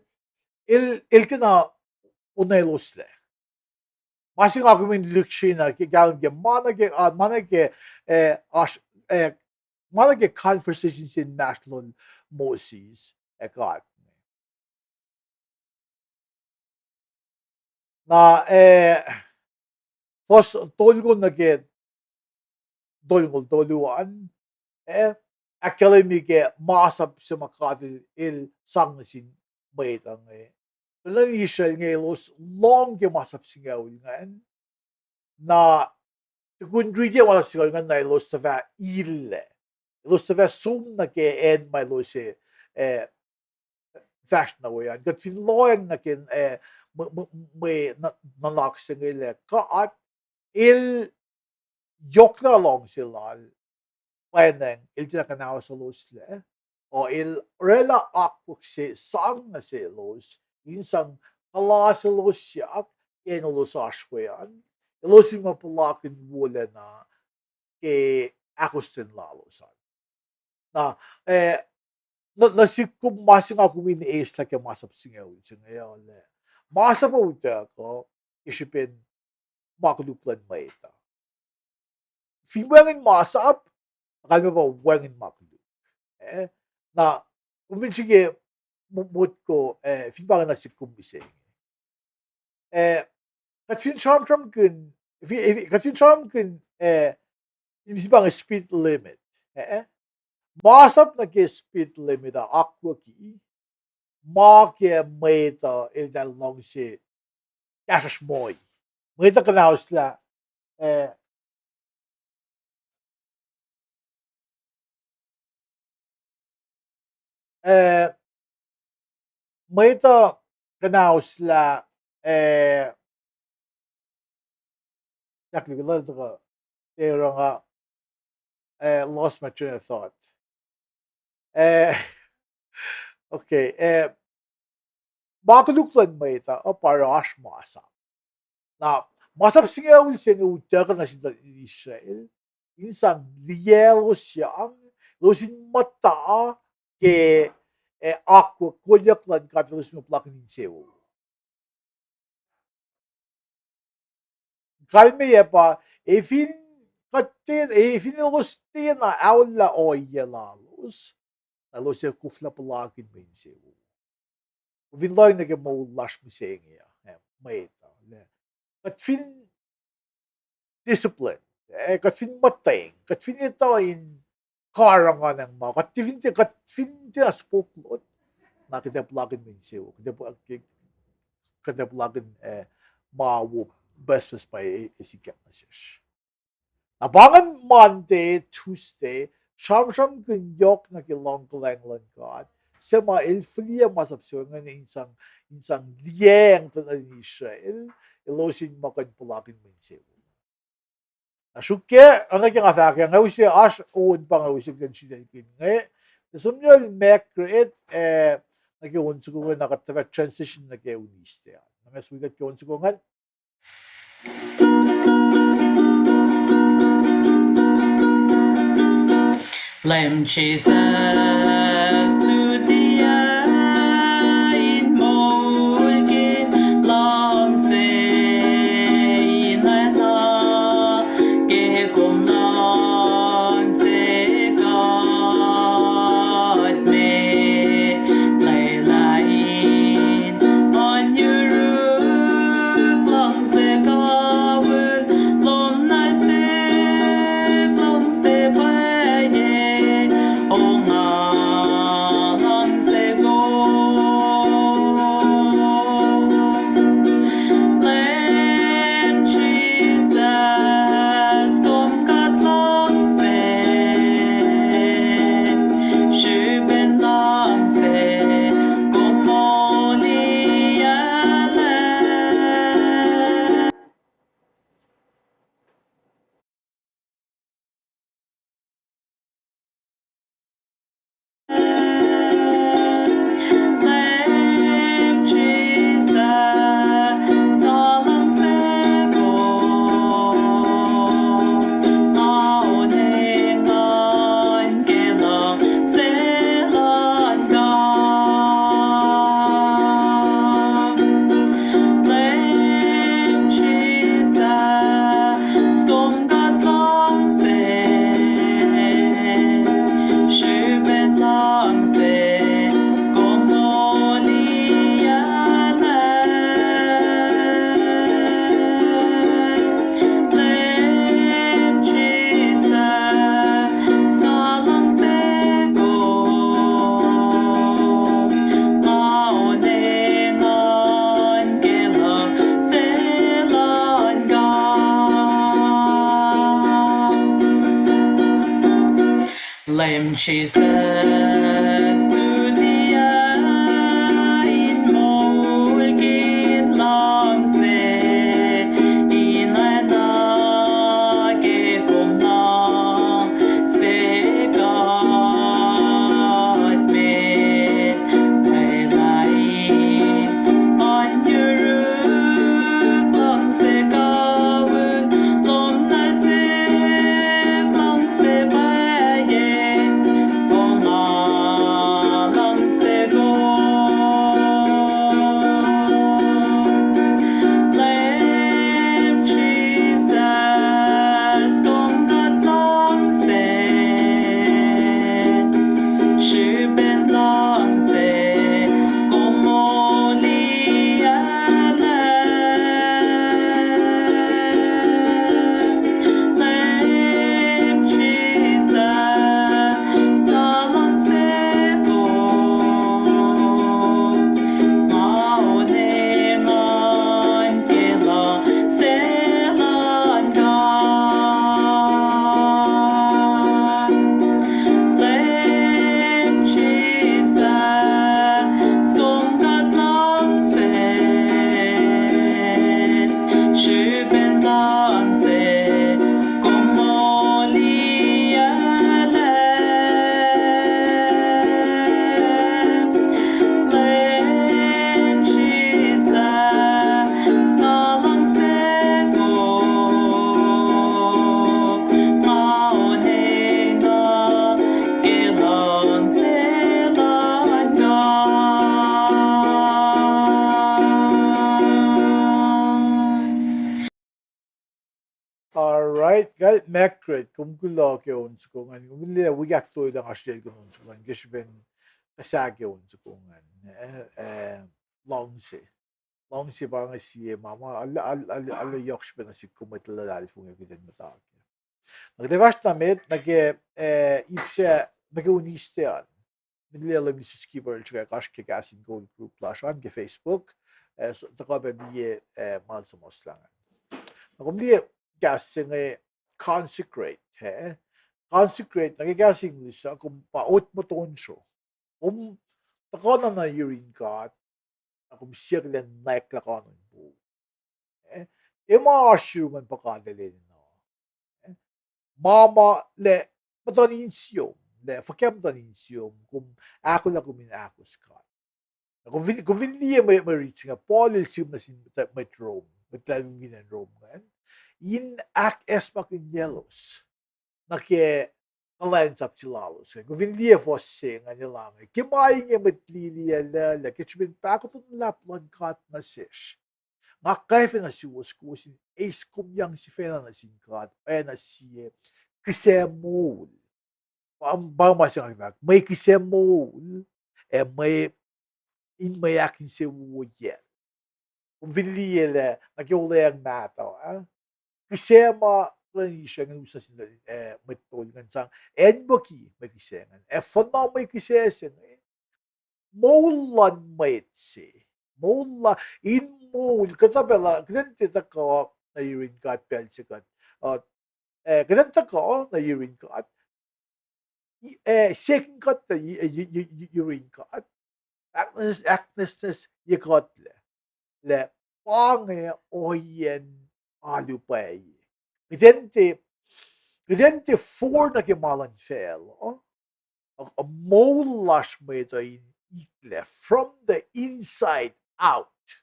el, el kena onweloslac. Ma se nga kom in lihksreni na ke kahlwem ke ma nuh ke, ah, ma nuh ke, eh, oasr, eh, ma nuh ke conversation se inmahsrlon Moses ac God. Na, eh, fuhs tolngoul nuh ke tolngoul tolu an, eh, ahkkahlwemye ke masap se ma God el, el sang nuh sin mwet uh inge. Tuhlihk nuhtin Israel inge elos lohng ke masap singucul ingacn. Na tukun riti masap singucul ingacn na elos tuh fah illac. Elos tuh fah som nuh ke acn ma elos, eh, fahsr nuh we an. Kuht fin lohacng nuh ke, eh, mwe, mwe, mwe nuhnak se inge lah God el yohkna luhngse lal, pwacnwacng el tiacna kuhnahosoloslac, uh, el oraclah akwuck se sang nuh selos, in sang kuhlaselos yak, ke elos oasr we an, elos in muh puhlakihn wolacna ke ahkostwen lalos an. Na, eh, nuh, nuh sihk kom ma se nga kom in eislah ke masap singucul se inge uh lah, masap uh utuckuh ke srihpen ma koluk luhn mwet uh. Fin wacngihn masap, kalmac pa wacngihn ma koluk. Eh, na, kom fin srihke mo-, motko, eh, fin pa inge nuh sihk kom mihsenge. Eh, kuht fin sramsramkihn, fi-, fi-, kuht fin sramsramkihn, eh, in fin pa inge speed limit. Eh, masap nuh ke speed limit uh akwucki ma ke mwet uh eltahl luhngse kahsruhsr moi. Mwet uh kuhnahoslah, eh, Eh, mwet uh kuhnahoslah, eh, Exactly, kuht tuhkuh teronga, eh, lost my train of thought. Eh, okay, eh, ma koluk luhn mwet uh, uh, pa oasr masap. Na, masap singucul se inge utuckuh nuh sin Israel, in sang liyaclosyang, elos in muhta ke, eh, akwuck kolyuck luhn God, elos in puhlakihn insewowo. Kalmeyac pa, efin kuht tiac, efin elos tiacna aollah ohiyac lalos, na elos ac koflah puhlakihn mwe insewowo. Fin lohng nuh ke moul lasr mihsenge uh, eh, mwet uh, kuht fin discipline, eh, kuht fin muhtweng, kuht fin etuh in karihngihn ma, kuht fin tiac, kuht fin tiac spoke Lord, na kuht ac puhlakihn mwe insewowo, kuht ac pu-, kuht ac puhlakihn, eh, ma wo pucspucs pa ac, ac sikyak nuh sesr. Na pa ingacn Monday, Tuesday, sramsramkihn yohk nuh ke luhngkuhlwacng luhn God, suc ma el fihliyac masap se ingacn in sang, in sang liyacacng tuh nuh Israel, elos in muh kuh in puhlakihn mwe insewowo. Na sruk ke, oacna ke nga fahk ah, nga use oasr on pa nga use kuh in sritaclkihn inge, som yohrohl Margaret, eh, nuh ke on soko ingacn, na kuht fah transition nuh ke Wednesday. Na ma wi kuht ke on soko ingacn. Leum Jisus, luti in moulkihn luhngse in oacna ke kom luhngse kuht me lwelah in oan yuruk luhngse kawihl lom nuh sihk luhngse pwacye, o nga luhngse kom. Leum Jisus, kom kuht luhngse, srihpen luhngse kom moliyucklac. Leum Jisus, luti in moulkihn luhngse in oacna ke kom luhngse kuht me lwelah in oan yuruk luhngse kawihl lom nuh sihk luhngse pwacye, o nga Kal Margaret, kom kuloh ke on soko ingacn, kom liye wik ahktolu lah nga srihke on soko ingacn, ke srihpen kasa ke on soko ingacn, eh, eh, luhngse. Luhngse pa inge sie ma ma arlac, arlac, arlac, arlac yohk srihpac nuh sihk kom mwet luhlahlfongi kuht in muhta kac. Na kuht ac fahsr na met nuh ke, eh, ip se, nuh ke on Easter an. Mihslac lom Mister Skipper el srihke oasr ke Kahs in Kol group lasr an ke Facebook, eh, tuhkuh pac liye, eh, ma el suhmuhslah ingacn. Na kom liye kahs se inge, consecrate, eh? Consecrate, nuh ke kahs English uh, kom pa otmotonsro. Kom tuhkuh na nuh yurin God, na kom siyuck elan nwacklah kanon poum. Eh? Tiac ma oasr yurum an pa God el enenuh. Eh? Ma ma lah muhtuhn insiyom, lah fuhkah muhtuhn insiyom, kom ahkolah kom in ahkos God. Na kom fin, kom fin liye mwe, mwe rit se inge, Paul el sihm nuh sin mwet Rome, mwet luhlahlfongi fin acn Rome ingacn, in ahkacsmakihnyelos nuh ke kuhlwacnsap se lalos. Kom fin liye fuhs se ingacn, el ange, ke ma inge mwet lili ac laclah, ke srihpen pahkotwen luhlahp luhn God nuh sesr, nga kwacfe nuh suwos kowos in eis komyang sifacna nuh sin God, oacna sie kihsac moul. Pa, pa ma se nga fahk, mwe kihsac moul, ac mwe, in mwe ahkinsewowoyacl. Kom fin liye lah nuh ke Olweacng Mahtuh, ah? Kihsac ma kuhlwacnsap ingacn us nuh sin, eh, mwet tol ingacn sang, acnwucki mwe kihsac ingacn, ac fuhnuh mwe kihsac se inge. Moul luhn mwet se. Moul la-, in moul, kuhtuh pacl uh, kuht in tiac tuhkuh nuh yurin God pacl se kuht, uh, eh, kuht in tuhkuh nuh yurin God, eh, se kuht tuh, eh, yurin God, ahknwacs-, ahknwacsnwacsye kuhtlac lah pa inge ohiyacn alu pwacye. Kuht in tiac, kuht in tiac for nuh ke ma luhn facluh, uh, moul lasr mwet uh in eklac from the inside out.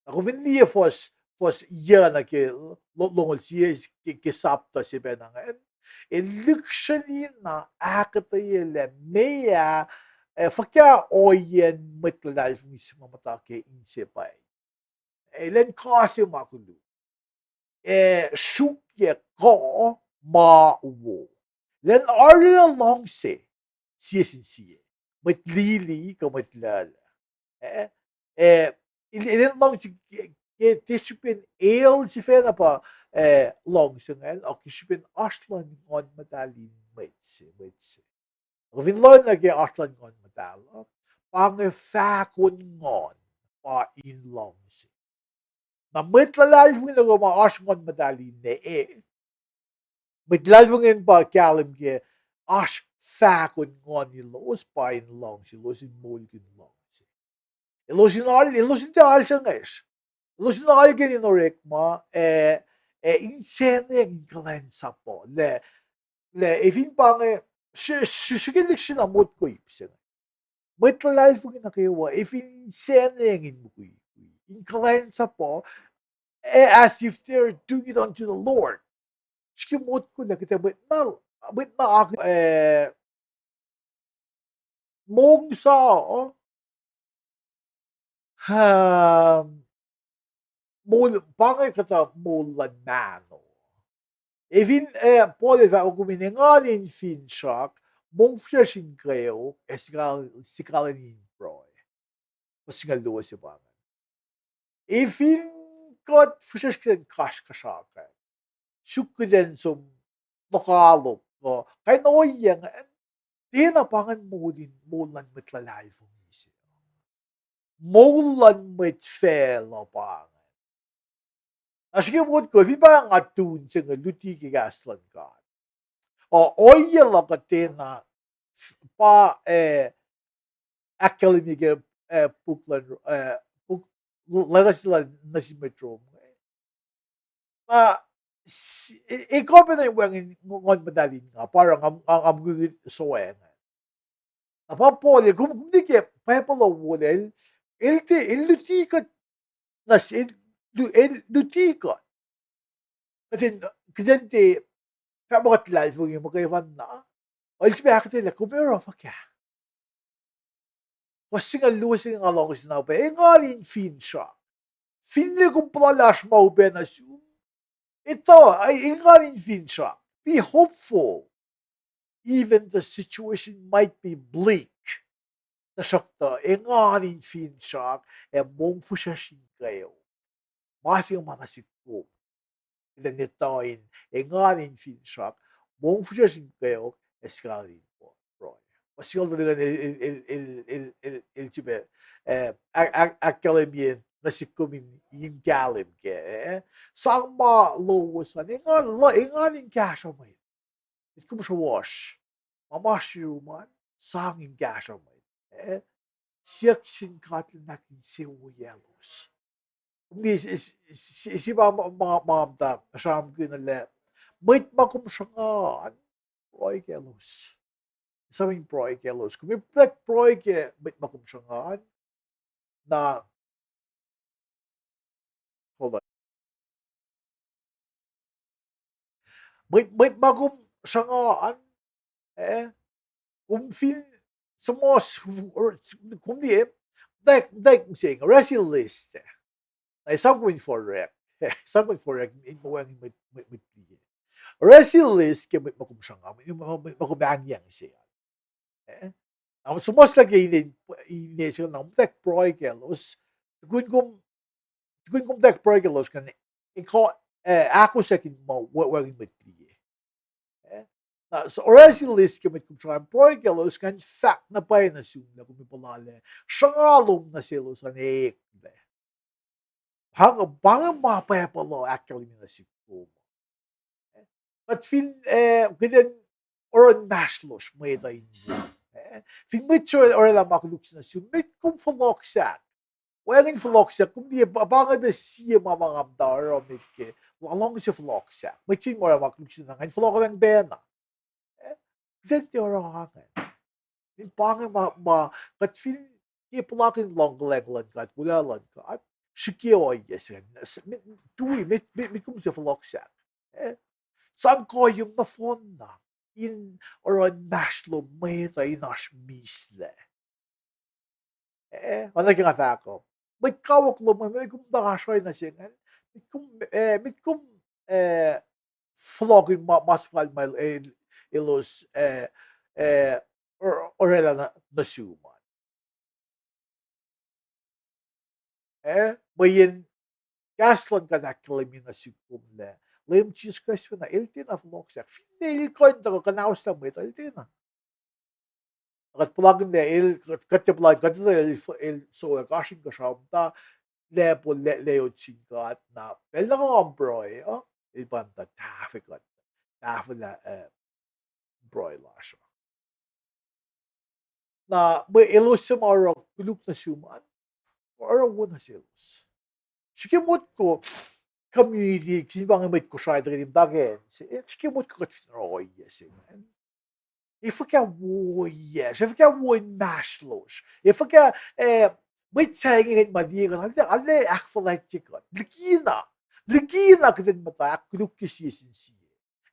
Na kom fin liye fuhs, fuhs yac nuh ke lo-, longoul sie ke, ke sapta se pacna ingacn, el lihksreni na ahkuhtweyac lah meac, eh, fuhkah ohiyacn mwet luhlahlfongi se ma muhta ke inse pwacye. Elan kuh se ma koluk, ac sruokyac kuh ma wo. Elan arulacna luhngse sie sin sie, mwet lili kuh mwet laclah. Eh, eh, el, elan luhngse ke, ke tiac srihpen el sifacna pa, eh, luhngse ingacn, a ke srihpen oasr luhn Nguhn Muhtahl in mwet se, mwet se. Kom fin lohng nuh ke oasr luhn Nguhn Muhtahl uh, pa inge fahkon Nguhn pa in luhngse. Na mwet luhlahlfongi nuh kwewa ma oasr Nguhn Muhtahl in ne, eh, mwet luhlahlfongi pa kahlwem ke oasr fahkon Nguhn elos pa in luhngse, elos in moulkihn luhngse. Elos in al-, elos in tiac alsruhngwacsr. Elos in alkihn in orekma, eh, eh, insacnweacng in kuhlwacnsapuh. Lah, lah, efin pa inge, sri-, sri-, srihke lihksreni na motko ip se inge. Mwet luhlahlfongi nuh kwewa, efin insacnweacng in mukwikwi, in kuhlwacnsapuh, eh, as if they're doing it unto the Lord. Srihke motko lah kuht ac mwet na, mwet na ak-, eh, mongsa, um, moul, pa inge kuhtuh moul luhn mahno. Efin, eh, Paul el fahk, kom in engan in finsrak, mongfihsrwacsr in kweok, ac sikal-, sikalweni in pruhe. Fuhs singucul luo se pa inge. Efin kuht fihsrwacsr kuht in kasrkuhsrak, suk kuht in som lokoalok, kuh kain ohiyac ingacn, tiacna pa ingacn moul in, moul luhn mwet luhlahlfongi se. Moul luhn mwet facluh pa ingacn. Na srihke motko, fin pa nga tun se inge luti ke kahs luhn God, uh, ohiyac luhk uh tiacna f-, pa, eh, ahkkahlwemye ke, eh, puk luhn, eh, puk, letters luhn nuh sin mwet Rome. Na, s-, e-, e kuh pacna wacngihn Nguhn Muhtahl in nga, pa oruh nga, nga, nga mukwikwi sowac ingacn. Na pa Paul, kom, kom liye ke Bible uh wolacna, el, el tiac, el luti kuht, na s-, el lu-, el luti kuht. Kuht in, kuht in tiac fahk muh kuht luhlahlfongi muhkwena, el sifilpac ahkuhtweyac lah kom oruh fuhkah. Fuhs singucul luo se inge nga luhngse na pac, engan in finsrak. Finne kom puhla lah oasr ma upac nuh sum, Etuh, engan in finsrak. Be hopeful. Even the situation might be bleak. Tuhsruhktuh engan in finsrak, ac mongfihsrwacsr in kweok. Ma se ma nuh sihk kom. Kuht in etuh in engan in finsrak, mongfihsrwacsr in kweok, ac sifacna in pruhe. Ma singucul tolu ingacn el, el, el, el, el, el, el sifilpac, eh, ahk-, ahk-, ahkkahlwemye nuh sihk kom in, in kahlwem kac, eh. Sang ma lowos an, engan, engan in kahsruh mwet. Met kom sruhwohsr, ma ma srirum an, sang in kahsruh mwet, eh. Siyuck sin God lah in ahkinsewowoyaclos. Kom liye, se pa ma, ma, ma muhta sramsramkihn lah mwet ma kom sruhnga an, pruhe kaclos. Sang in pruhe kaclos. Kom ac pruhe ke mwet ma kom sruhnga an, na, hold on. Mwet, mwet ma kom sruhnga an, eh, kom fin suhmuhs, kom liye, mtaek, mtaek mihsenge, oruh se list ah. Na esam kom in forek, esam kom in forek, in ma wacngihn mwet, mwet, mwet liye. Oruh se list ke mwet ma kom sruhnga, mwet, mwet ma kom ahngyang se an. Eh? Na suhmuhslah ke ine, ine se na mtaek pruhe kaclos, tukun kom, tukun kom mtaek pruhe kaclos ingacn, ekuh, eh, ahkosyak in ma wacngihn mwet liye. Eh? Na oruh se list ke mwet kom sruhnga an, pruhe kaclos ingacn, fahk na pwacye nuh sum lah kom ac puhla lah sruhnga lom nuh selos an eklac. Pa inge, pa inge ma Pwacpuhl uh ahkkahlwemye nuh sihk kom. Kuht fin, eh, kuht in oruh inmahsrlosr mwet uh in, eh, fin mwet se orwaclah ma koluk se nuh sum, met kom fohlohksahk. Wacngihn fohlohksahk, kom liye, pa, pa inge pac sie ma ma nga muhta oruh met ke, luhngse fohlohksahk. Mwet se ma orwaclah ma koluk se na, nga in fohlohkacng pacna. Eh, kuht in tiac oruh ingacn. Fin pa inge ma, ma, kuht fin tiac puhlakihn luhngkuhlwacng luhn God, wolacna luhn God, srihke ohiyac se ingacn, tui, met, met, met kom se fohlohksahk. Eh? Sang kuhiyom nohfohnna in oruh inmahsrlom mwet uh in oasr mislac. Eh, oacna ke nga fahk uh, mwet kawuck lom, mwet kom muhta oasr oacna se ingacn, met kom, eh, met kom, eh, fohlohkihn ma, ma suhfal ma el, elos, eh, eh, or-, orwaclah nuh, nuh sum an. Eh, mweyen kahs luhn God ahkkahlwemye nuh sihk kom lah Leum Jisus Kraist pacna, el tiacna fohlohksahk. Finne el kuh in tuhkuh kuhnauslah mwet uh, el tiacna. Kuht puhlakihn lah el, kuht tiac puhlakihn, kuht etuh lah el, el sowack oasr inkuhsrao muhta, lacpo, la-, layot sin God, na pacl nuh kwewa ma pruhe uh, el pa muhta tahfuh kuht, tahfwelah, eh, pruhe lasr uh. Na mwe elos suc ma oruh koluk nuh sum an, oruh wo nuh selos. Srihke motko community, sin pa inge mwet Kosrae tuhkweni muhta ke acn se, srihke motko kuht fin oruh ohiyac se ingacn, ac fuhkah wo ohiyacsr, ac fuhkah wo inmahsrlosr, ac fuhkah, eh, mwet sahyac inge ma liye kuht, arlac, arlac ahkfuhlwactye kuht. Likina, likina kuht in muhta ahkkoluk ke sie sin sie.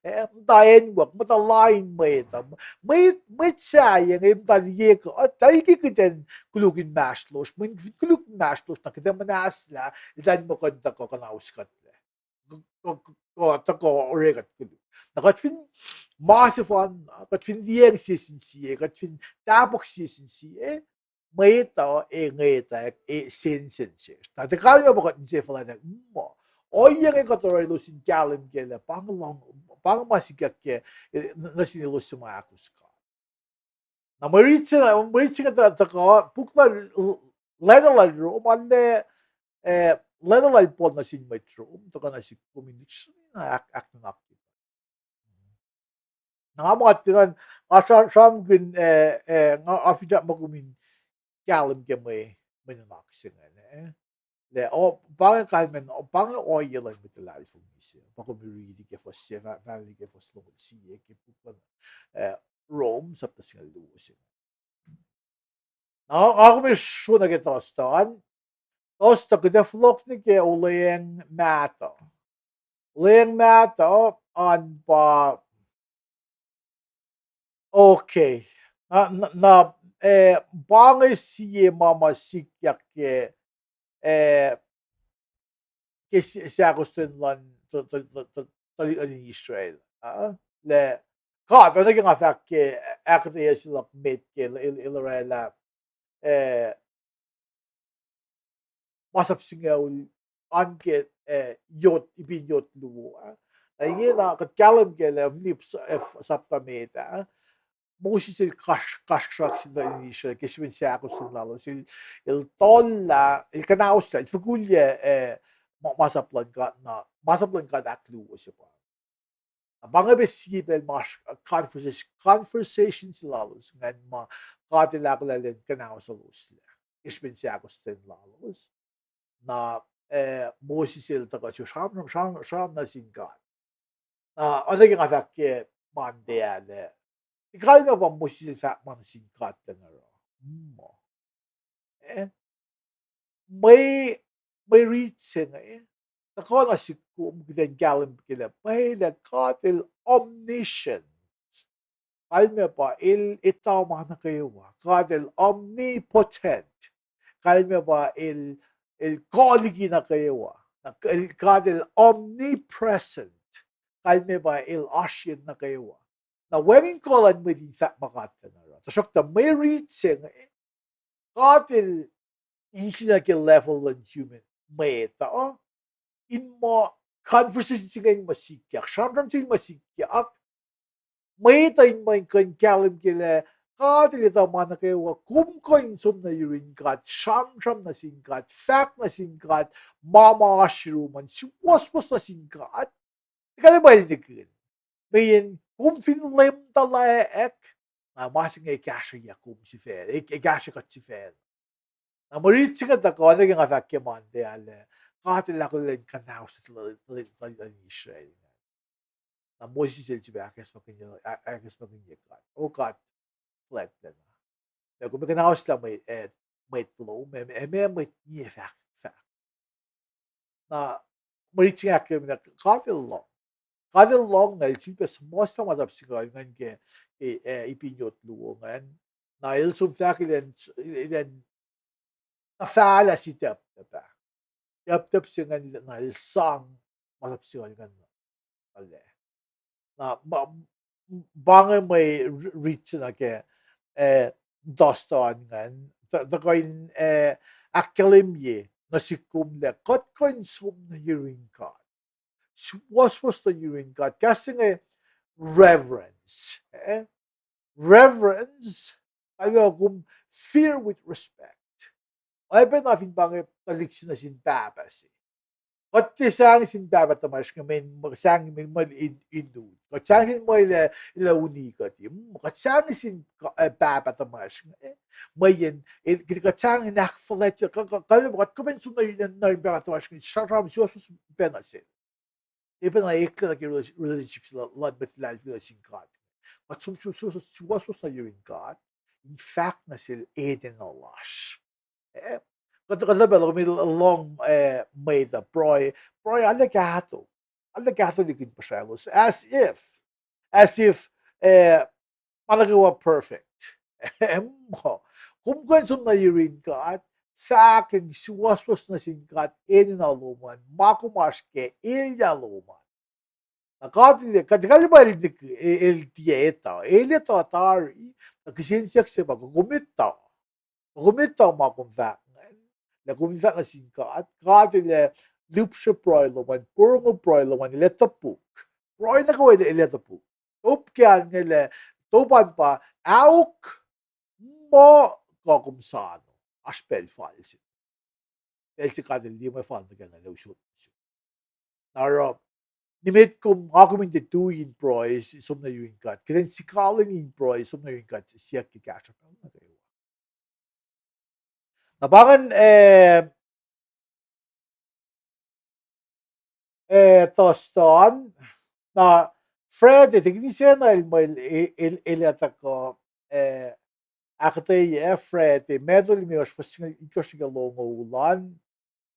Eh, muhta acnwuck, muhta lain mwet uh, mwet, mwet sahyac inge muhta liye kuht, tuh ke kuht in koluk inmahsrlosr, mweyen fin koluk inmahsrlosr na kuht ac muhnahslah, elan muh kuh in tuhkuh kuhnaus kuhtlac, kuh, kuh, kuh, tuhkuh orekuht koluk. Na kuht fin ma sefanna, kuht fin liyacacng sie sin sie, kuht fin tahpuhk sie sin sie, mwet uh ac ngwetack, ac sensen sesr. Na tuh kalmac pa kuht inse fuhlwactyak muh ohiyac inge kuht oruh elos in kahlwem kac lah pa inge ma sikyak ke, eh, nuh sin elos suc ma ahkos God. Na mwe rit se, mwe rit se inge tuhkuh, puk lal, lana lal Rom, arlac, eh, lana lal Paul nuh sin mwet Rom, tuhkuh nuh sihk kom in ahk-, ahknuhnak Na nga muh tiacna, nga sra-, sramsramkihn, eh, eh, nga, nga finsrak muh kom in kahlwem ke mwe, mwe nuhnak se ingacn, eh. Lah, oh, pa inge kalmacn, oh, pa inge ohiyac luhn mwet luhlahlfongi se. Pa kom riti ke fuhs se, fa-, fahli ke fuhs longoul sie, ke puk luhn, eh, Rom, sapta singucul luo se. Na, nga kom ac sro nuh ke Thursday. Thursday kuht ac fohlohk nuh ke olweacng mahtuh. Olweacng mahtuh an pa, okay. Na, na, na, eh, pa inge sie ma ma sikyak ke, eh, ke se-, seahkostwen luhn tuhlihk nuhtin Israel. Ah, lah God, oacna ke nga fahk ke ahkuhtweyac se luhk met ke el, el, el oraclah, eh, masap singucul an ke, eh, yot, ipin yot luo, ah. Na ingena kuht kahlwem ke lah Philip s-, eh, sapta met, ah. Moses el kas-, kasrkuhsrak sin tuhlihk nuhtin Israel ke srihpen seahkostwen lalos, el, el tuhllah, el kuhnahoslah, el fokulyac, eh, ma-, masap luhn God na, masap luhn God ahkluo se pa. Na pa inge pac sie pacl ma oasr conversation, conversation se lalos ingacn ma God el ahkolah elan kuhnahoslah lalos lah ke srihpen seahkostwen lalos. Na, eh, Moses el tuhkuh sramsram, sram-, sramsram nuh sin God. Na oacna ke nga fahk ke Monday ah lah, kalmac pa Moses el fahk ma nuh sin God lah na oruh, mm, eh, mwe, mwe riti se inge, tuhkuh nuh sihk kom kuht in kahlwem ke lah pwacye lah God el omniscient. Kalmac pa el etuh ma nuh kwewa. God el omnipotent. Kalmac pa el, el kuh liki nuh kwewa. Na el, God el omnipresent. Kalmac pa el oasr yen nuh kwewa. Na wacngihn kuh luhn mwet in fahk ma God el oruh. Tuhsruhktuh mwe riti se inge, God el eis nuh ke level luhn human mwet uh, in muh conversation se inge in muh sikyak, sramsram se in muh sikyak, mwet uh in muh in kuh in kahlwem ke lah God el etuh ma nuh kwewa, kom kuh in som nuh yurin God, sramsram nuh sin God, fahk nuh sin God ma ma oasr yurum an, suwohswohs nuh sin God. Kalmac pa el nihkihn. Mweyen kom fin leum tuhlac, na ma se inge kahsrweyuck kom sifacna, e-, kahsrwe kuht sifacna. Na mwe riti se inge tuhkuh, oacna ke nga fahk ke Monday ah lah, God el ahkolah elan kuhnahoslah tuhlihk nuhtin Israel. Na Moses el sifilpac ahkacsmakihnye, ahkacsmakihnye God, O God, fuhlwactlacna, lah kom kuhnahoslah mwet, eh, mwet lom, ac, ac meac mwet nge fahk, fahk. Na mwe riti se inge ahkkahlwemye lah God el lohng. God el lohng na el sifilpac suhmuhslah masap singucul ingacn ke, eh, ipin yot luo ingacn. Na el som fahk elan, elan tuhfahlah sie tacptap ah. Tacptap se ingacn na el sang masap singucul ingacn. Na ma, pa inge mwe ri-, riti se nuh ke, eh, Thursday ingacn, tuh-, tuhkuh in, eh, ahkkahlwemye nuh sihk kom lah kuht kuh in som nuh yurin God, suwohswohs nuh yurin God. Kahs se inge reverence, eh? Reverence, kalmac kom fear with respect. Oacpacna fin pa inge tuhlihk se nuh sin pahpah se. Kuht tiac sahngweng sin Pahpah tuhmwacsr inge, mweyen sahngweng mweyen in, in, kuht sahngweng sin mwet lah, lah uni kuht, mm, kuht sahngweng sin, eh, Pahpah tuhmwacsr inge, eh, mweyen, eh, kuht sahngweng in ahkfuhlwactye, kuht, kuht, kuht, kuht kuh in som nuh, nuh yurin Pahpah tuhmwacsr inge, sramsram suwohswohs pacna sel. Oacpacna eklac nuh ke rela-, relationship se luhn mwet luhlahlfongi nuh sin God. Kuht som, som, som, som suwohswohs nuh yurin God in fahk nuh sel enenuh lasr. Eh, kuht, kuht pacl kom lohng, eh, mwet uh pruhe, pruhe arlac kahto. Arlac kahto liki in puhsralos. As if, as if, eh, ma nuh kwewa perfect. Kom kuh in som nuh yurin God, fahk in suwohswohs nuh sin God enenuh lom an, ma kom oasr kac, elyah lom an. Na God el, God, God el pa el, el tiac etuh, el etuh tari, na kihsen siyuck se pa kom etuh. Kom etuh ma kom fahk ingacn, lah kom fahk nuh sin God, God el ac lihpsre pruhe lom an, porongo pruhe lom an, el ac topuk. Pruhe nuh kwewa el, el ac topuk. Top ke an inge lah, top an pa, ahok, muh kuh kom soano, oasr pacl fal se. Pacl se God el liye mwe fal nuh kac na el ac usot nuh sum. Na oruh, nimet kom, nga kom in tiac tui in pruhe, som nuh yurin God. Kuht in sikalweni in pruhe, som nuh yurin God, siyuck ke kahsruh pacl nuh kwewa. Na pa ingacn, eh, eh, Thursday an, na Friday, tekini sacna el, el, el, el ac tuhkuh, eh, ahkuhtweyac Friday, Matthew limekohsr fuhs singucul itkohsr nuh ke longoul an,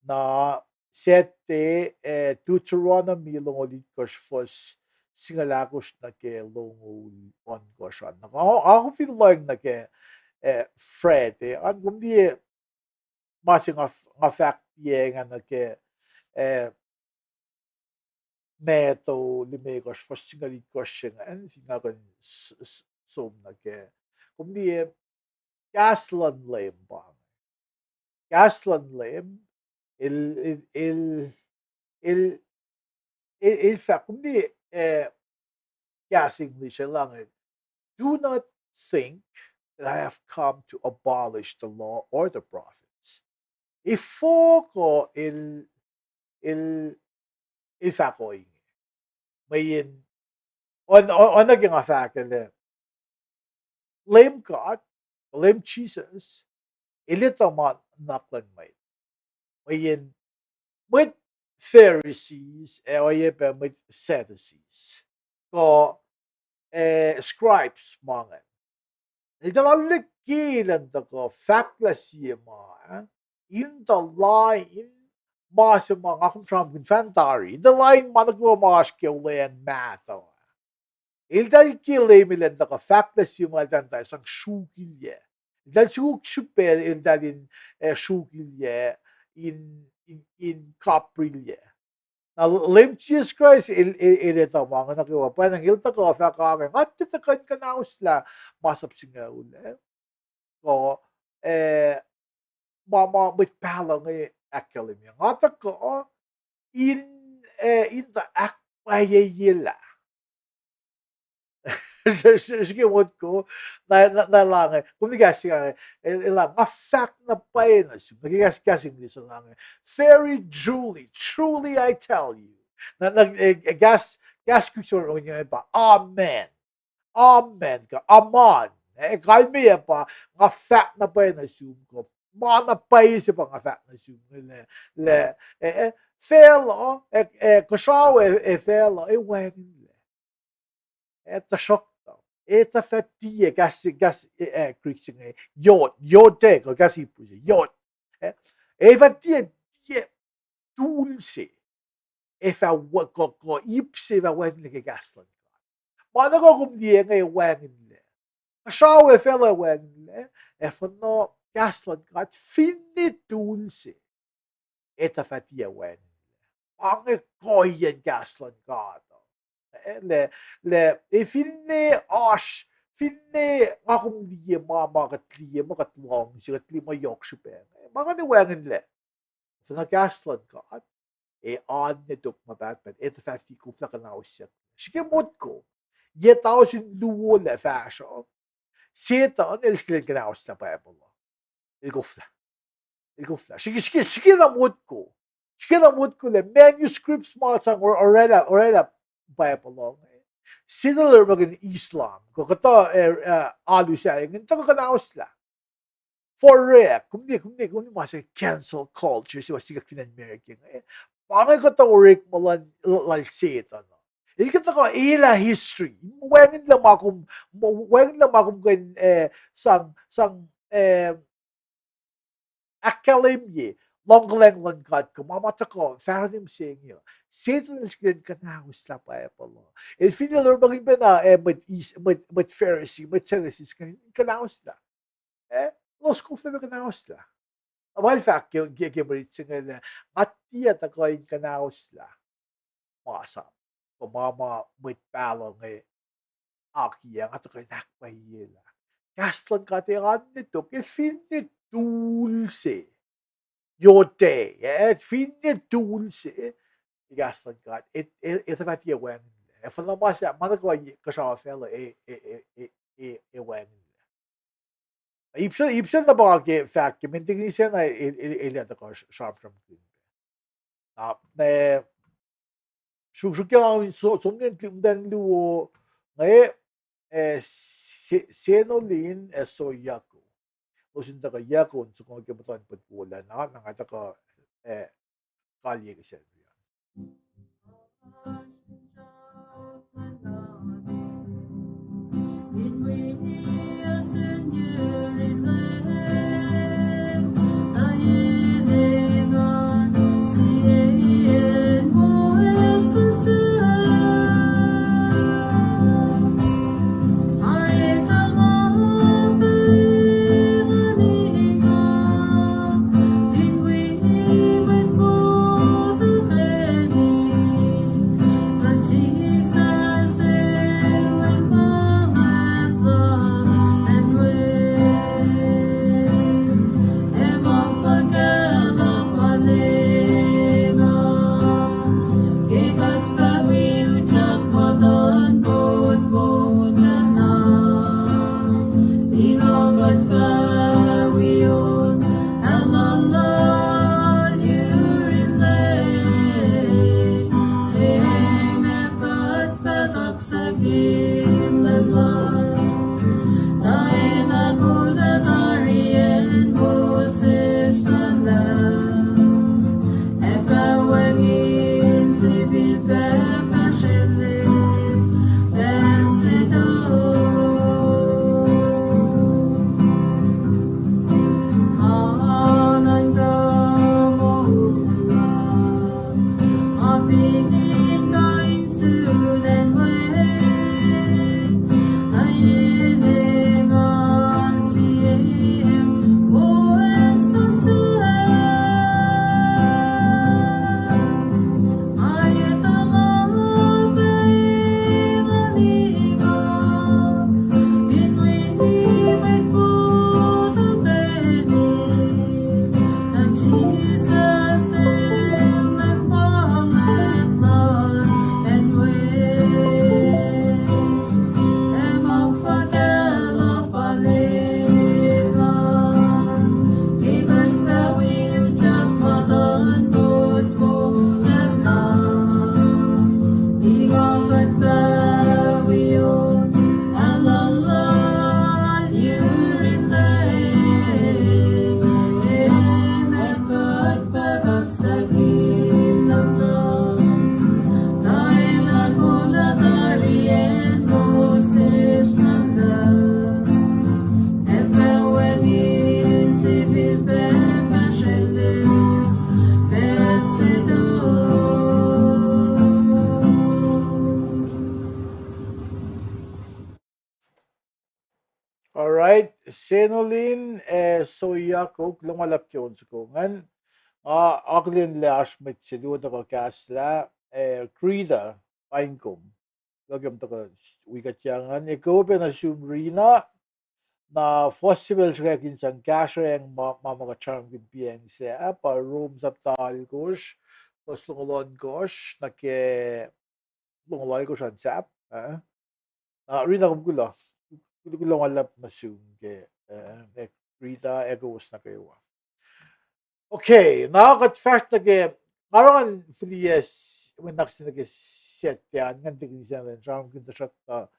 na Saturday, eh, Deuteronomy longoul itkohsr fuhs singucul ahkosr nuh ke longoul ohnkohsr an. Na nga, nga kom fin lohacng nuh ke, eh, Friday an, kom liye ma se nga f-, nga fahk piacng nuh ke, eh, Matthew limekohsr, fuhs singucul itkohsr se ingacn, fin nga kuh in s-, s-, som nuh kac. Kom liye, kahs luhn Leum pa inge. Kahs luhn Leum, el, el, el, el, el, el fahk, kom liye, eh, kahs English, el ange, "Do not think that I have come to abolish the law or the prophets." Efuh kuh el, el, el fahk ohinge? Mweyen, on, on, oacna ke nga fahk lah Leum God, Leum Jisus, el etuh ma nuhnak luhn mwet. Mweyen mwet Pharisees, ac oacyacpac mwet Sadducees, kuh, eh, scribes ma ingacn, eltahl arlac ke elan tuhkuh fahk lah sie ma, eh, in tuh lain ma se ma nga kom sramsramkihn fan tari, in tuh lain ma nuh kwewa ma oasr ke olweacng mahtuh. Eltahl ke Leum elan tuhkuh fahk lah sie ma eltahl in sang sruokilyac. Eltahl sukok srihpac eltahl in, eh, sruokilyac, in, in, in kaprilyac. Na Leum Jisus Kraist el, el, el etuh ma inge nuh kwewa, pwacnwacng el tuhkuh fahk ange, nga tiac tuhkuh in kuhnahoslah masap singucul, eh, kuh, eh, ma, ma mwet pahluh inge ahkkahlwemye. Nga tuhkuh in, eh, in tuh ahkpwacyeyelah. Srihke motko, na, na, na lah inge, kom liye kahs se inge, el, el lah, nga fahk na pwacye nuh sum, na ke kahs, kahs English lah inge, "Very truly, truly I tell you." Na, na, eh, eh, kahs, kahs Greek se inge pa, amen. Amen, kuh amen. Eh, kalmeyac pa, nga fahk na pwacye nuh sum, kuh ma na pwacye se pa nga fahk nuh sum, lah, lah, eh, eh, facluh, eh, eh, kuhsrao, eh, eh, facluh, eh, wacngihnlac. Eh, tuhsruhktuh, eh, tuh fah tiac, kahs, kahs, eh, eh, Greek se inge, iote, iote, kuh kahs Hebrew se, iote. Eh, eh, fah tiac, tiac tul se. Eh, fah wa-, kuh, kuh ip se fah wacngihnlac ke kahs luhn God. Ma nuh kwewa kom liye inge wacngihnlac. Kuhsrao ac facluh wacngihnlac, ac fin kahs luhn God finne tul se, eh, tuh fah tiac wacngihnlac. Pa inge kuhiyacn kahs luhn God uh. Eh, lah, lah, eh, finne oasr, finne nga kom liye ma, ma kuht liye, ma kuht luhngse, kuht liye ma yohk srihpac, eh, ma inge wacngihnlac. Fin kahs luhn God, eh, oan ne tok ma pahtpaht, eh, tuh fah tiac koflah kuhnahosyak. Srihke motko, yac tausin luo lah fahsruh, Setuhn el srihke elan kuhnahoslah Bible uh. El koflah. El koflah. Srihke, srihke, srihke na motko. Srihke na motko lah manuscripts ma sang or-, orwaclah, orwaclah Bible uh inge, Setuhn el orekmakihn Islam, kuh kuhtuh, eh, eh, alu sahyac inge in tuhkuh kuhnahoslah. Forever, kom liye, kom liye, kom liye ma se cancel culture se ma sikyak fin acn America inge. Pa inge kuhtuh orekma lal, lal Setuhn uh. El kuhtuh kuh elah history. Wacngihnlac ma kom, wacngihnlac ma kom kuh in, eh, sang, sang, eh, ahkkahlwemye luhngkuhlwacng luhn God kuh ma, ma tuhkuh fahsruh mihsenge uh. Setuhn el srihke elan kuhnahoslah Bible uh. El fin el orekmakihn pacna, eh, mwet Is-, mwet, mwet Pharisee, mwet Sadducees kuh in kuhnahoslah. Eh, elos koflah pac kuhnahoslah. Na pa el fahk ke, ke, ke mwe rit se inge lah, nga tiac tuhkuh in kuhnahoslah masap, kuh ma, ma mwet pahluh inge akiyac, nga tuhkuh in ahkpwacyelah. Kahs luhn God ac oan ne tok, ac finne tul se. Iote, eh, finne tul se. Kahs luhn God, ac, ac, ac tuh fah tiac wacngihnlac. Ac fin ma se, ma nuh kwewa kuhsrao facluh, ac, ac, ac wacngihnlac. Ip se, ip se na pa ke fahk ke, mentekini se na el, el, el ac tuhkuh sramsramkihn. Na, eh, suk, suk ke nga so-, som nuh ke muhtwacn luo inge, eh, se-, Senolin, eh, Soyako. Elos in tuhkuh Yako in soko ke muhtuhn pwet wolacna, na nga tuhkuh, eh, kalye ke Sacnri an. All right, Senolin, eh, Soyakok, lohm ma luhlahp ke on soko ingacn. Nga akihlen lah oasr mwet se luo tuhkuh kahslah, eh, Krita, paing kom. Kuloh ke kom tuhkuh wi kuht ingacn. Ekuh pac nuh sum Rina, na fuhs se pacl sruhkwack in sang kahsruh ma, ma, ma kuht sramsramkihn pacl se ah, pa Rom sapta alkosr, fuhs longoul ohnkohsr nuh ke longoul alkosr an sahp, eh? Na Rina, kom kuloh. Kuloh, kuloh ma luhlahp nuh sum ke, eh, Rita, ac kowos nuh kwewa. Okay, na kuht fahsr nuh ke, nga oruh ngan fihliyac s-, mwe nuhnak se nuh ke Saturday an, ngan tikin sacn sramsramkihn tuhsruhktuh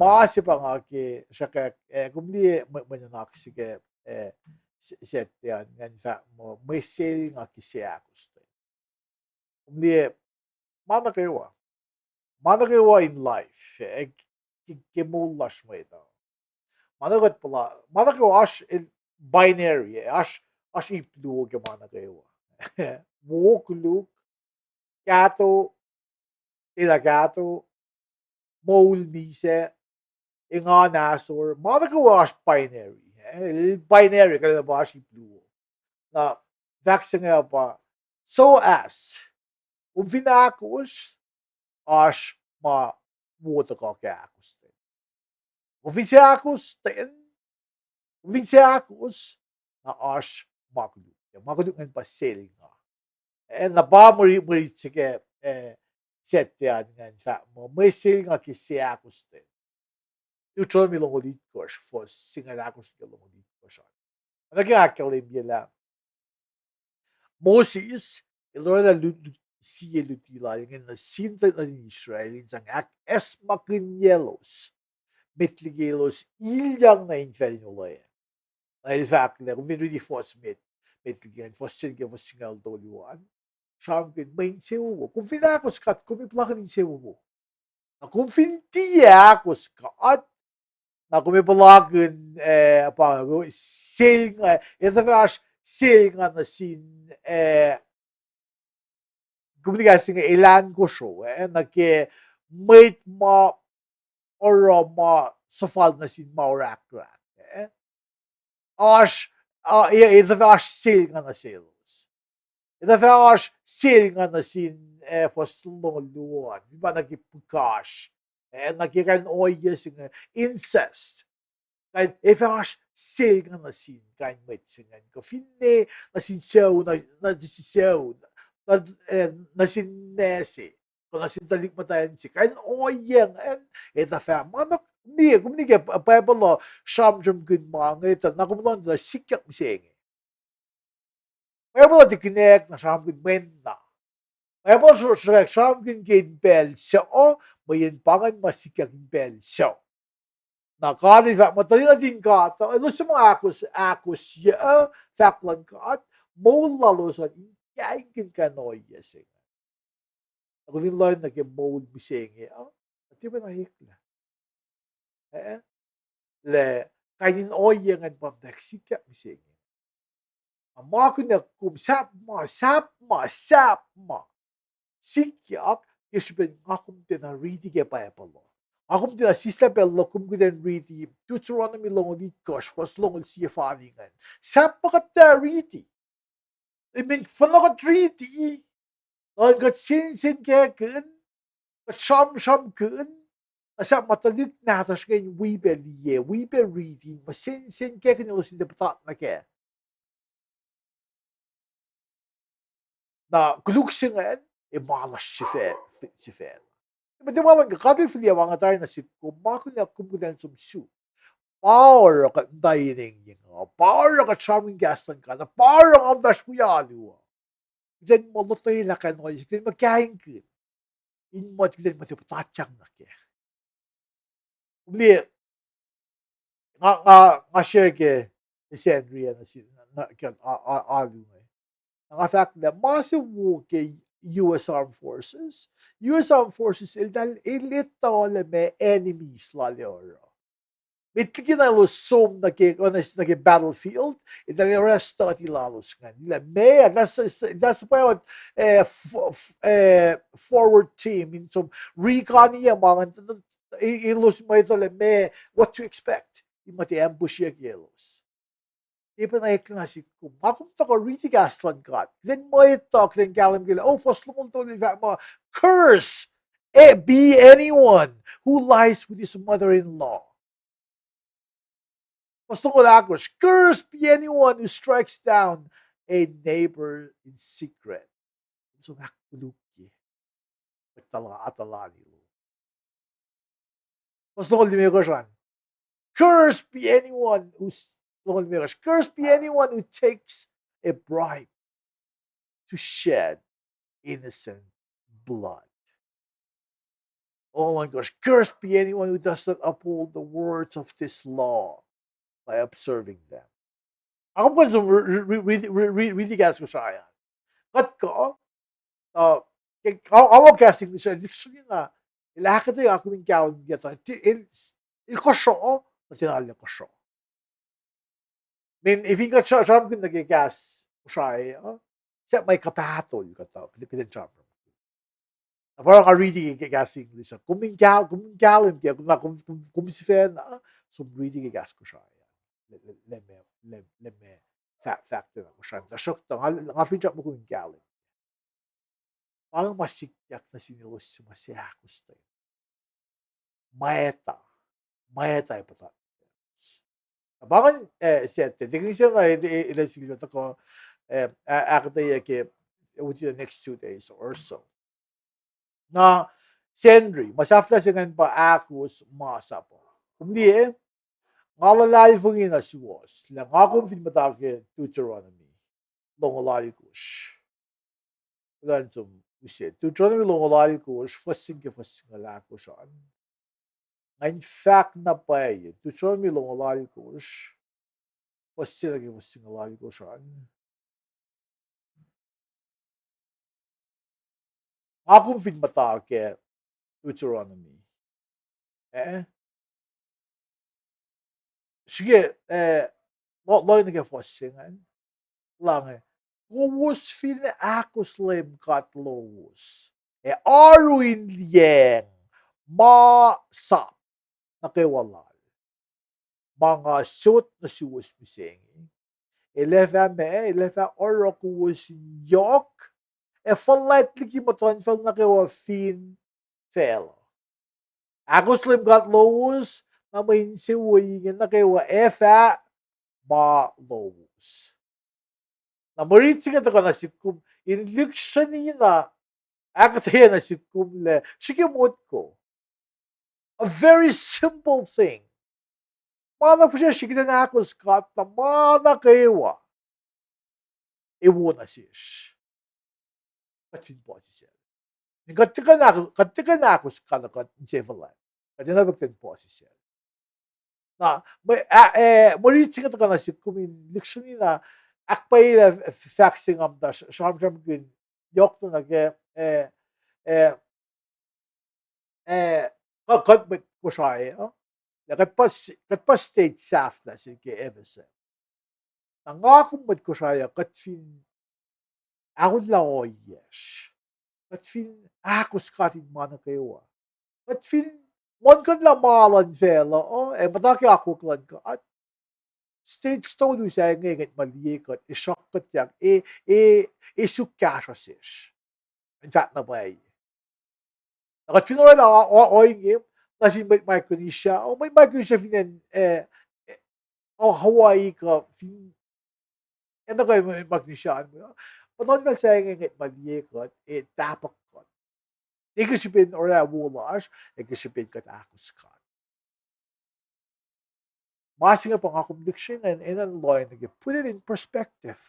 ma se pa nga ke sruhkwack, eh, kom liye mwe, mwe nuhnak se ke, eh, Saturday an, ngan fahk muh, mwe selnga ke seahkostwen. Kom liye, ma nuh kwewa. Ma nuh kwewa in life, eh, ke, ke moul lasr mwet uh. Ma nuh kwewa puhla, ma nuh kwewa oasr el binary, eh, oasr, oasr ip luo ke ma nuh kwewa. Wo, koluk, kahto, ela kahto, moul misac, engan ahsor, ma nuh kwewa oasr binary, eh, binary, kalmac pa oasr ip luo. Na, fahk se inge pa, so as, kom fin ahkos, oasr ma wo tuhkuh ke ahkostwen. Kom fin seahkos, ten, kom fin seahkos, na oasr ma koluk. Ma koluk ingacn pa selnga. Eh, na pa mwe ri-, mwe rit se ke, eh, Saturday an ingacn fahk muh, mwe selnga ke seahkostwen. Deuteronomy longoul itkohsr, fuhs singucul ahkosr nuh ke longoul itkohsr an. Oacna ke nga ahkkahlwemye lah Moses el oraclah lut, lut, sie luti lal inge nuh sin tuhlihk nuhtin Israel in sang ahkacsmakihnyaclos met liki elos ilyak nuh infacl in olweacng. Na el fahk lah, kom fin riti fuhs met, met liki an, fuhs se nuh ke fuhs singucul tolu an, sramsramkihn mwe insewowo. Kom fin ahkos God, kom ac puhlakihn insewowo. Na kom fin tiac ahkos God, na kom ac puhlakihn, eh, pa, selnga, etuh fah oasr selnga nuh sin, eh, kom liye kahs se inge, elan kosro, eh, nuh ke mwet ma oruh ma suhfal nuh sin ma orahkrahk, eh. Oasr, ah, e-, etuh fah oasr selnga nuh selos. Etuh fah oasr selnga nuh sin, eh, fuhs longoul luo an, pa nuh ke pukasr, eh, nuh ke kain ohiyac se inge, incest. Kain, etuh fah oasr selnga nuh sin kain mwet se ingacn. Kuh finne nuh sin sucu, nuh, nuh sin sucu, nuh, eh, nuh sin nase, kuh nuh sin tuhlihk muhtwacn se. Kain ohiyac ingacn, etuh fah ma nuh, kom liye, kom liye ke Bible uh sramsramkihn ma inge, tuh na kom lohng tuh sikyak mihsenge. Bible uh tikinek na sramsramkihn mwe na. Bible sr-, sr-, sramsramkihn ke in pacl suc, mweyen pa ingacn ma sikyak in pacl suc. Na God el fahk muh tuhlihk nuhtin God uh, elos suc ma ahkos, ahkos ye, uh, fahk luhn God, moul lalos an in kaingkihn kain ohiyac se inge. Na kom fin lohng nuh ke moul mihsenge, uh, tiac pacna eklac. Eh? Lah kain in ohiyac ingacn pa muhtwacwacack sikyak mihsenge. Na ma kunac kom sahp ma, sahp ma, sahp ma sikyak, ke srihpen nga kom tiacna riti ke Bible uh. Nga kom tiacna sislah pacl luhk kom kuh in riti Deuteronomy longoul itkohsr, fuhs longoul sie fani ingacn. Sahp ma kuht tiac riti. Emin fuhnuh kuht riti, luhn kuht sensenkackihn, kuht sramsramkihn, na sahp ma tuhlihk nahtuhsr inge in wi pac liye, wi pac riti, ma sensenkackihn elos in tiac puhtat nuh kac. Na koluk se ingacn, e ma lasr sifacna, sifacna. Ma tiac ma luhn God, God el fihliyac ma nga tari nuh sihk, kom ma kunac kom kuh in som suk. Pa oruh kuht muhta in engyeng uh, pa oruh kuht sramsramkihn kahs luhn God, pa oruh nga fahsr wi alu uh. Kuht in muh lotwelah kain ohiyac se, kuht in muh kaingkihn. In muh kuht in muh tiac puhtatyang nuh kac. Kom liye, nga, nga, nga share ke Sacnri ah nuh sin, na, ke a-, a-, alu inge. Na nga fahk lah ma se wo ke U S Armed Forces. U S Armed Forces, eltahl, el etuh lah meac enemies lal ac oruh. Met liki na elos som nuh ke, nuh ke battlefield, eltahl orwaclah study lalos ingacn. Lah meac, that's, that's why, eh, f-, f-, eh, forward team in som recon-i ma ingacn, e-, elos muh etuh lah meac, what to expect. in ma tiac ambush-ye ke elos. Tiac pacna eklac nuh sihk kom. Nga kom tuhkuh riti kahs luhn God. Kuht in muh etuh, kuht in kahlwem ke lah, oh, fuhs longoul tolu el fahk muh, curse, eh, be anyone who lies with his mother-in-law. Fuhs longoul ahkosr, curse be anyone who strikes down a neighbor in secret. Som ahkkolukye. Mwet tuhla, atuhlani lom. Fuhs longoul limekohsr an. Curse be anyone who, longoul limekohsr, curse be anyone who takes a bribe to shed innocent blood. Longoul ohnkohsr, curse be anyone who does not uphold the words of this law by observing them. Nga kom kuh in som riti kahs Kosrae an. Kuht kuh, uh, ke, nga, nga kahs English, lihksreni na, el ahkuhtweyac nga kom in kahlwem ke tuh, el, el kosro, na tiacna el kosro. Mean, if in kuht sra-, sramsramkihn nuh ke kahs Kosrae uh, sahp ma kuh pahtol kuht uh, kuht in sramsram. Na pa oruh nga riti ke, ke kahs English uh, kom in kahl-, kom in kahlwem ke, na kom, kom, kom sifacna, som riti ke kahs Kosrae uh. Lah, lah, lah meac, lah, lah meac fah-, fahk tuh na Kosrae. Tuhsruhktuh, nga, nga finsrak muh kom in kahlwem. Pa inge ma sikyak nuh sin elos se ma se ahkostwen. Mwacta, mwacta ac puhtat. Na pa ingacn, eh, Saturday, tikin se na el, el, el sifil tuhkuh, eh, a-, ahkuhtweyac ke within the next two days or so. Na Sacnri, ma sahflah se ingacn pa ahkos masap uh. Kom liye, nga luhlahlfongi nuh suwos lah nga kom fin muhta ke Deuteronomy longoul alkosr. Kuloh na som use Deuteronomy longoul alkosr, fuhs se ke fuhs singucul ahkosr an. Nga in fahk na pwacye, Deuteronomy longoul alkosr, fuhs se nuh ke fuhs singucul alkosr an. Nga kom fin muhta ke Deuteronomy. Eh? Srihke, eh, lo-, lohng nuh ke fuhs se ingacn. Lah inge, kowos fin ahkos Leum God lowos ac oaru in liyacacng ma sap nuh kwewa lal, ma nga sot nuh suwos mihsenge, el ac fah ma, el ac fah oruh kowos in yohk ac fuhlwact liki muhtuhnfacl nuh kwewa fin facluh. Ahkos Leum God lowos, na mwe insewowo inge nuh kwewa ac fah ma lowos. Na mwe rit se inge tuhkuh nuh sihk kom in lihksreni na ahkuhtweyac nuh sihk kom lah srihke motko. A very simple thing. Ma na fihsrwacsr ke kuht in ahkos God na ma nuh kwewa ac wo nuh sesr. Kuht fin puhsisacl. Kuht tiac kuh in ahkos, kuht tiac kuh in ahkos God na kuht insefuhlwact. Kuht enenuh pac kuht in puhsisacl. Na, mwe, ah, eh, mwe rit se inge tuhkuh nuh sihk kom in lihksreni na ahkpwacyelah f-, f-, fahk se nga muhta sramsramkihn yohk na nuh ke, eh, eh, eh, kuh-, kuht mwet Kosrae uh, lah kuht pa s-, kuht pa state sahflah se ke F S M. Na nga kom mwet Kosrae uh, kuht fin ahollah ohiyacsr, kuht fin ahkos God in ma nuh kwewa, kuht fin muhlkuhnlah ma luhn facluh uh ac muhta ke akwuck luhn God, states tolu sahyac inge ngwet ma liye kuht, ac sruhk kuht yak, e, e, e suk kahsruh sesr. In fact, na pwacye. Na kuht fin orwaclah o-, o-, ohinge, nuh sin mwet Micronesia, o mwet Micronesia fin acn, eh, eh, o Hawaii kuh fin acn nuh kwewa Micronesia an, muhtuhnfacl sahyac inge ngwet ma liye kuht, ac tahpuhk kuht. Ac ke srihpen orwaclah wo lasr, ac ke srihpen kuht ahkos God. Ma se inge pa nga kom lihksreni na enenuh in lohacng nuh ke put it in perspective.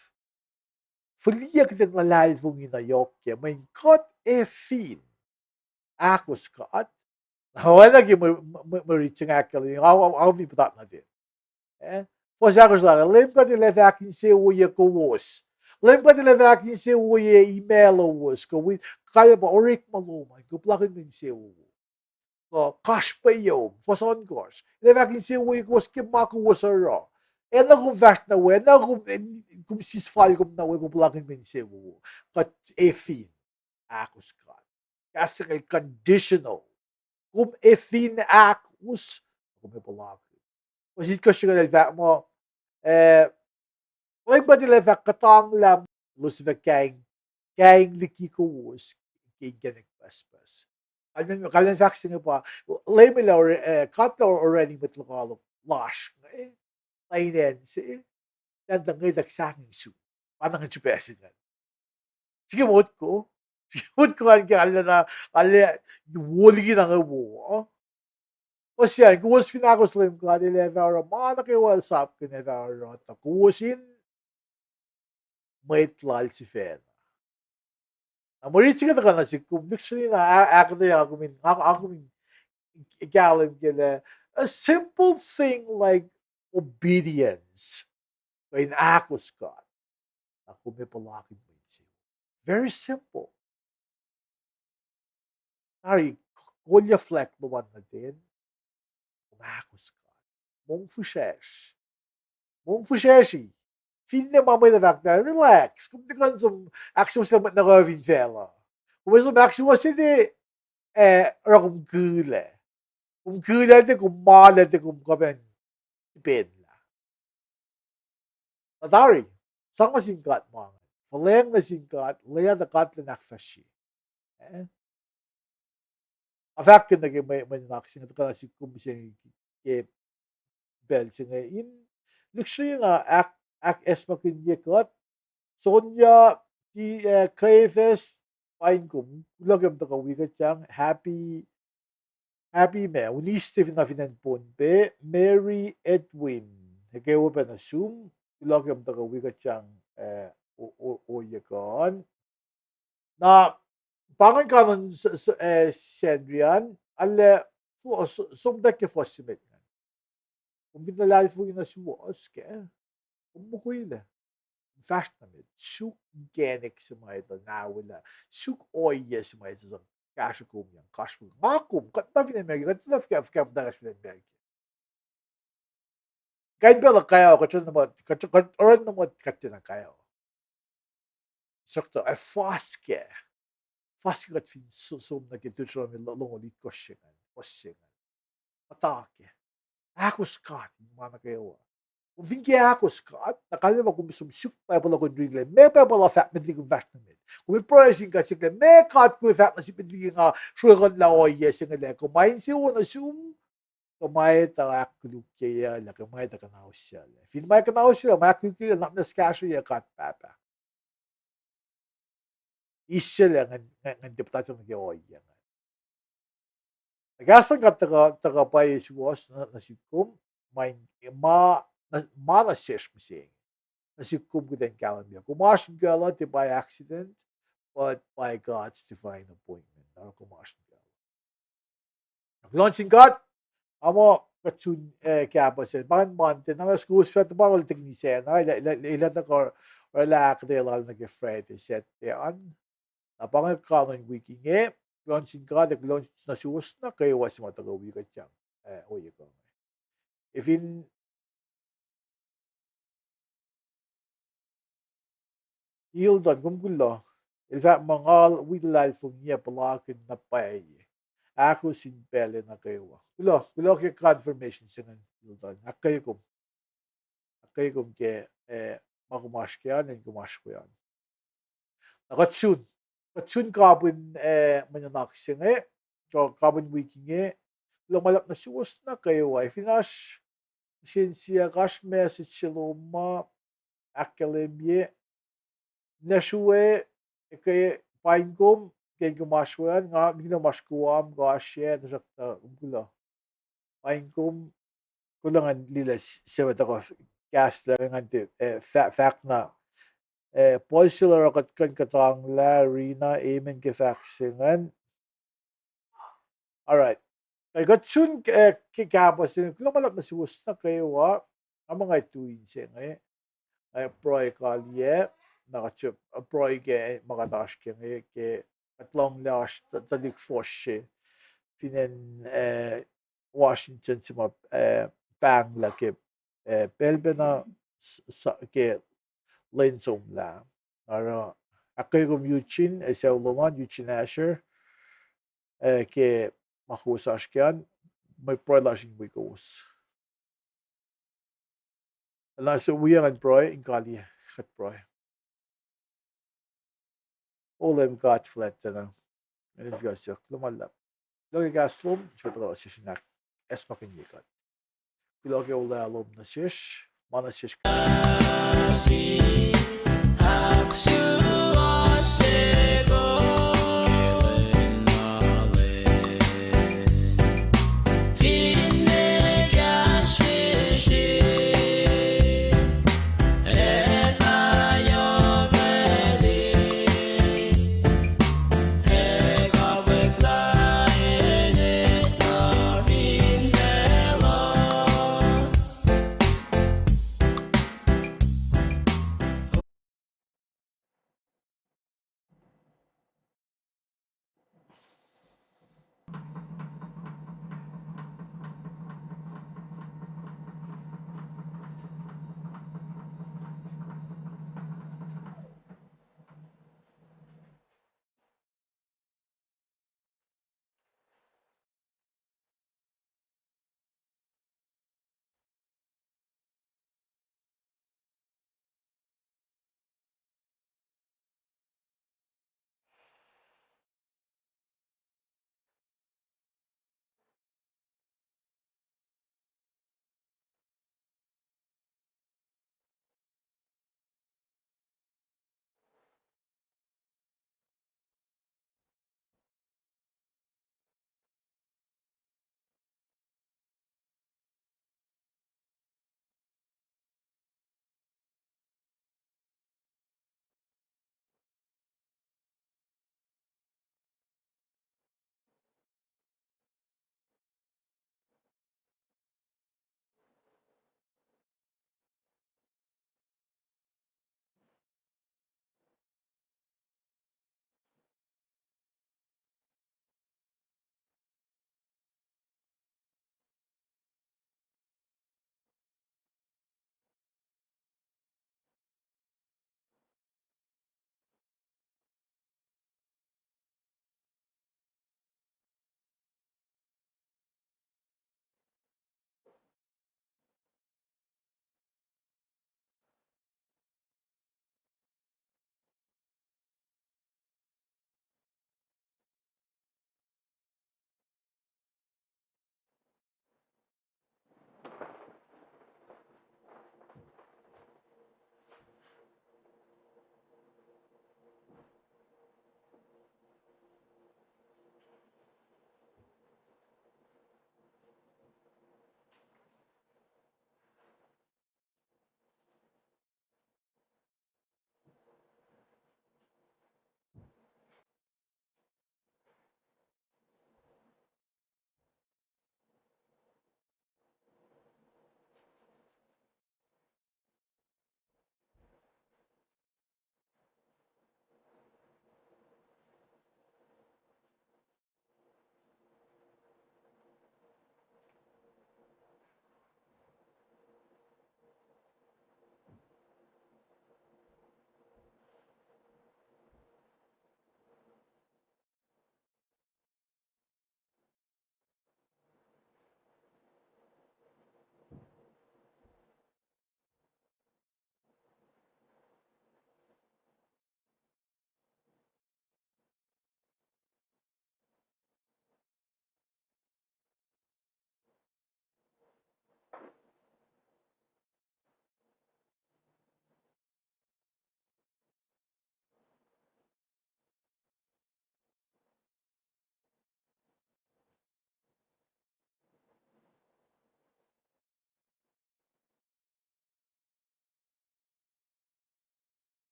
Fihliyac kuht in luhlahlfongi na yohk kac, mweyen kuht ac fin ahkos God. Na oacna ke mwe, mwe, mwe rit se inge ahkkahlwemye, nga, nga, nga fin puhtat nuh ten. Eh? Fuhs ahkosr lah, Leum God El ac fah ahkinsewowoye kowos. Leum God El ac fah ahkinsewowoye imac lowos, kuh wi-, kalmac pa orekma lom an, kuh puhlakihn mwe insewowo. Kuh kasrpweyom, fuhs ohnkohsr. El ac fah ahkinsewowoye kowos ke ma kowos oruh. Enenuh kom fahsr na we, enenuh kom, kom sisfal kom na we, kom puhlakihn mwe insewowo. Kuht ac fin ahkos God. Kahs se inge conditional. Kom ac fin ahkos, kom ac puhlakihn. Fuhs itkohsr se ingacn el fahk muh, eh, Leum God El ac fah kuhtanglah elos ac fah kaing, kaing liki kowos ke inkacnek pucspucs. Kalmen, kalmen fahk se inge pa, Leum El ac, eh, God El ac orani mwet lokoalok lasr inge, na in acn se, tahn tuh ngwetwack sahngweng sum, pa na ngan srihpac se ingacn. Srihke motko, srihke motko an ke alu na, alu wo liki na inge wo. Fuhs an, kowos fin ahkos Leum God El ac fah oruh ma nuh kwewa El sapkihn ac fah oruh, tuh kowos in mwet Lal sifacna. Na mwe rit se inge tuhkuh nuh sihk kom, lihksreni na a-, ahkuhtweyac kom in, nga, nga kom in kahlwem ke lah, a simple thing like obedience. Kuh in ahkos God. Na kom ac puhlakihn mwe insewowo. Very simple. Tari, kolyuck lom an nuh ten, kom ahkos God. Mongfihsrwacsr. Mongfihsrwacsr. Finne ma mwet uh fahk lah relax, kom tiac kuh in som ahksuwohsye mwet nuh kwewa fin facluh. Kom ac som ahksuwohsye, eh, oruh kom kihla. Kom kihla, tiac kom malu, tiac kom kuh pac in tipenlah. Na tari, sang nuh sin God ma inge. Fuhlweacng nuh sin God, lwelah tuh God El in ahkfahsrye. Eh? Nga fahk nuh ke mwe, mwe nuhnak se inge tuhkuh nuh sihk kom mihsenge ke pacl se inge in lihksreni na ahk, ahkacsmakihnye kuht. Sonya, Ti-, eh, Kefes, paing kom. Kuloh ke kom tuhkuh wi kuht yang. Happy, Happy ma, Wednesday fin na fin acn Pohnpei, Mary Edwin, ekuh wo pac nuh sum, kuloh ke kom tuhkuh wi kuht yang, eh, o-, o-, ohiyac kuh an. Na, pa ingacn kanon s-, s-, eh, Sacnri an, arlac, fo-, s-, som tuh ke fuhs se met ingacn. Kom fin luhlahlfongi nuh suwos kac, kom mukwilac. Fahsr nuh met, suk inkacnek se ma etuh na welah, suk ohiyac se ma etuh sang kahsruh kom yang kasrpul. Nga kom, kuht na fin America, kuht na fuhkah, fuhkah muhtahkahsr fin America. Kain pacl uh kayo, kuht oruh na muh, kuht, kuht oruh na muh kuht tiacna kayo. Sokta, ac fas kac. Fas kac kuht fin so-, som nuh ke Deuteronomy lo-, longoul itkohsr se ingacn, fuhs se ingacn. Muhta kac. Ahkos God in ma nuh kwewa. Kom fin ke ahkos God, na kalmac ma kom som suk Bible uh kom riti lah meac Bible uh fahk met liki kom fahsr nuh met. Kom pruhe sin God siyuck lah meac God kom fahk nuh sihk met liki nga sruhkuhnlah ohiyac se inge lah kom ma insewowo nuh sum, kom ma etuh ahkkolukyeyuclac, kom ma etuh kuhnausyuclac. Fin ma kuhnausyuclac, ma ahkkolukyeyuclac, na muhnahs kahsrweyuc God Pahpah. Isaclac ngan, ngan, ngan tiac puhtatlac nuh ke ohiyac ingacn. Na kahs luhn God tuhkuh, tuhkuh pwacye suwohs nuh, nuh sihk kom, ma, ma, ma nuh sesr mihsenge. Nuh sihk kom kuht in kahlwem lah kom oasr in kuhluh tiac by accident, but by God's divine appointment. Na kom oasr in kuhluh. Kuloh nuh sin God, a muh kuht sun, eh, kahpah se, pa ingacn Monday, na muhnahs kowos fah tuhpan ol tekini sacna, el, el, el, el tuhkuh oraclah ahkuhtweyac lal nuh ke Friday, Saturday an. Na pa inge kanon wik inge, kuloh nuh sin God, ac kuloh nuh suwos nuh kwewa se ma tuhkuh wi kuht yang, eh, ohiyac kuh inge. Efin Hilton, kom kuloh. El fahk muh nga wi luhlahlfongi ac puhlakihn na pwacye. Ahkos in pacl nuh kwewa. Kuloh, kuloh ke confirmation se ingacn Hilton. Ahkkweye kom. Ahkkweye kom ke, eh, ma kom oasr ke an, acn kom oasr we an. Na kuht sun, kuht sun kapihn, eh, mwe nuhnak se inge, kuh kapihn wik inge, kuloh ma luhlahp nuh suwos nuh kwewa, fin oasr sensiac, oasr message se lom ma ahkkahlwemye, na srue, ekuh, paing kom ke acn kom oasr we an, nga, ninac ma oasr Guam, kuh oasr yac, tuhsruhktuh kom kuloh. Paing kom, kuloh ngan liye lah suc ma tuhkuh kahslah ngan tiac, eh, fah-, fahk na, eh, puhsisacl oruh kuht kuh in kuhtanglah, Rina, amen ke fahk se ingacn. All right. Kuht sun, eh, ke kahpah se inge, kuloh ma luhlahp nuh suwos nuh kwewa, nga muh nga tui inse inge, nga pruhe kaliyac, na kuht, eh, pruhe ke ma kuht oasr ke inge, ke kuht lohnglah oasr tuhlihk fuhsr se fin acn, eh, Washington se ma, eh, pahnglah ke, eh, pacl pacna s-, s-, ke lwen somlah. Oruh, ahkkweye kom Eugene, ac sucu lom an, Eugene Asher, eh, ke ma kowos oasr ke an, mwe pruhe lasr in wi kowos. Na sum wiyuck in pruhe, in kaliyac kuht pruhe. O Leum God fuhlwactna, enenuh in kuh suk, kuloh ma luhlahp. Kuloh ke kahs lom, srihpac tuhkuh nuh sesr in ahkacsmakihnye kuht. Kuloh ke olwelah lom nuh sesr, ma nuh sesr.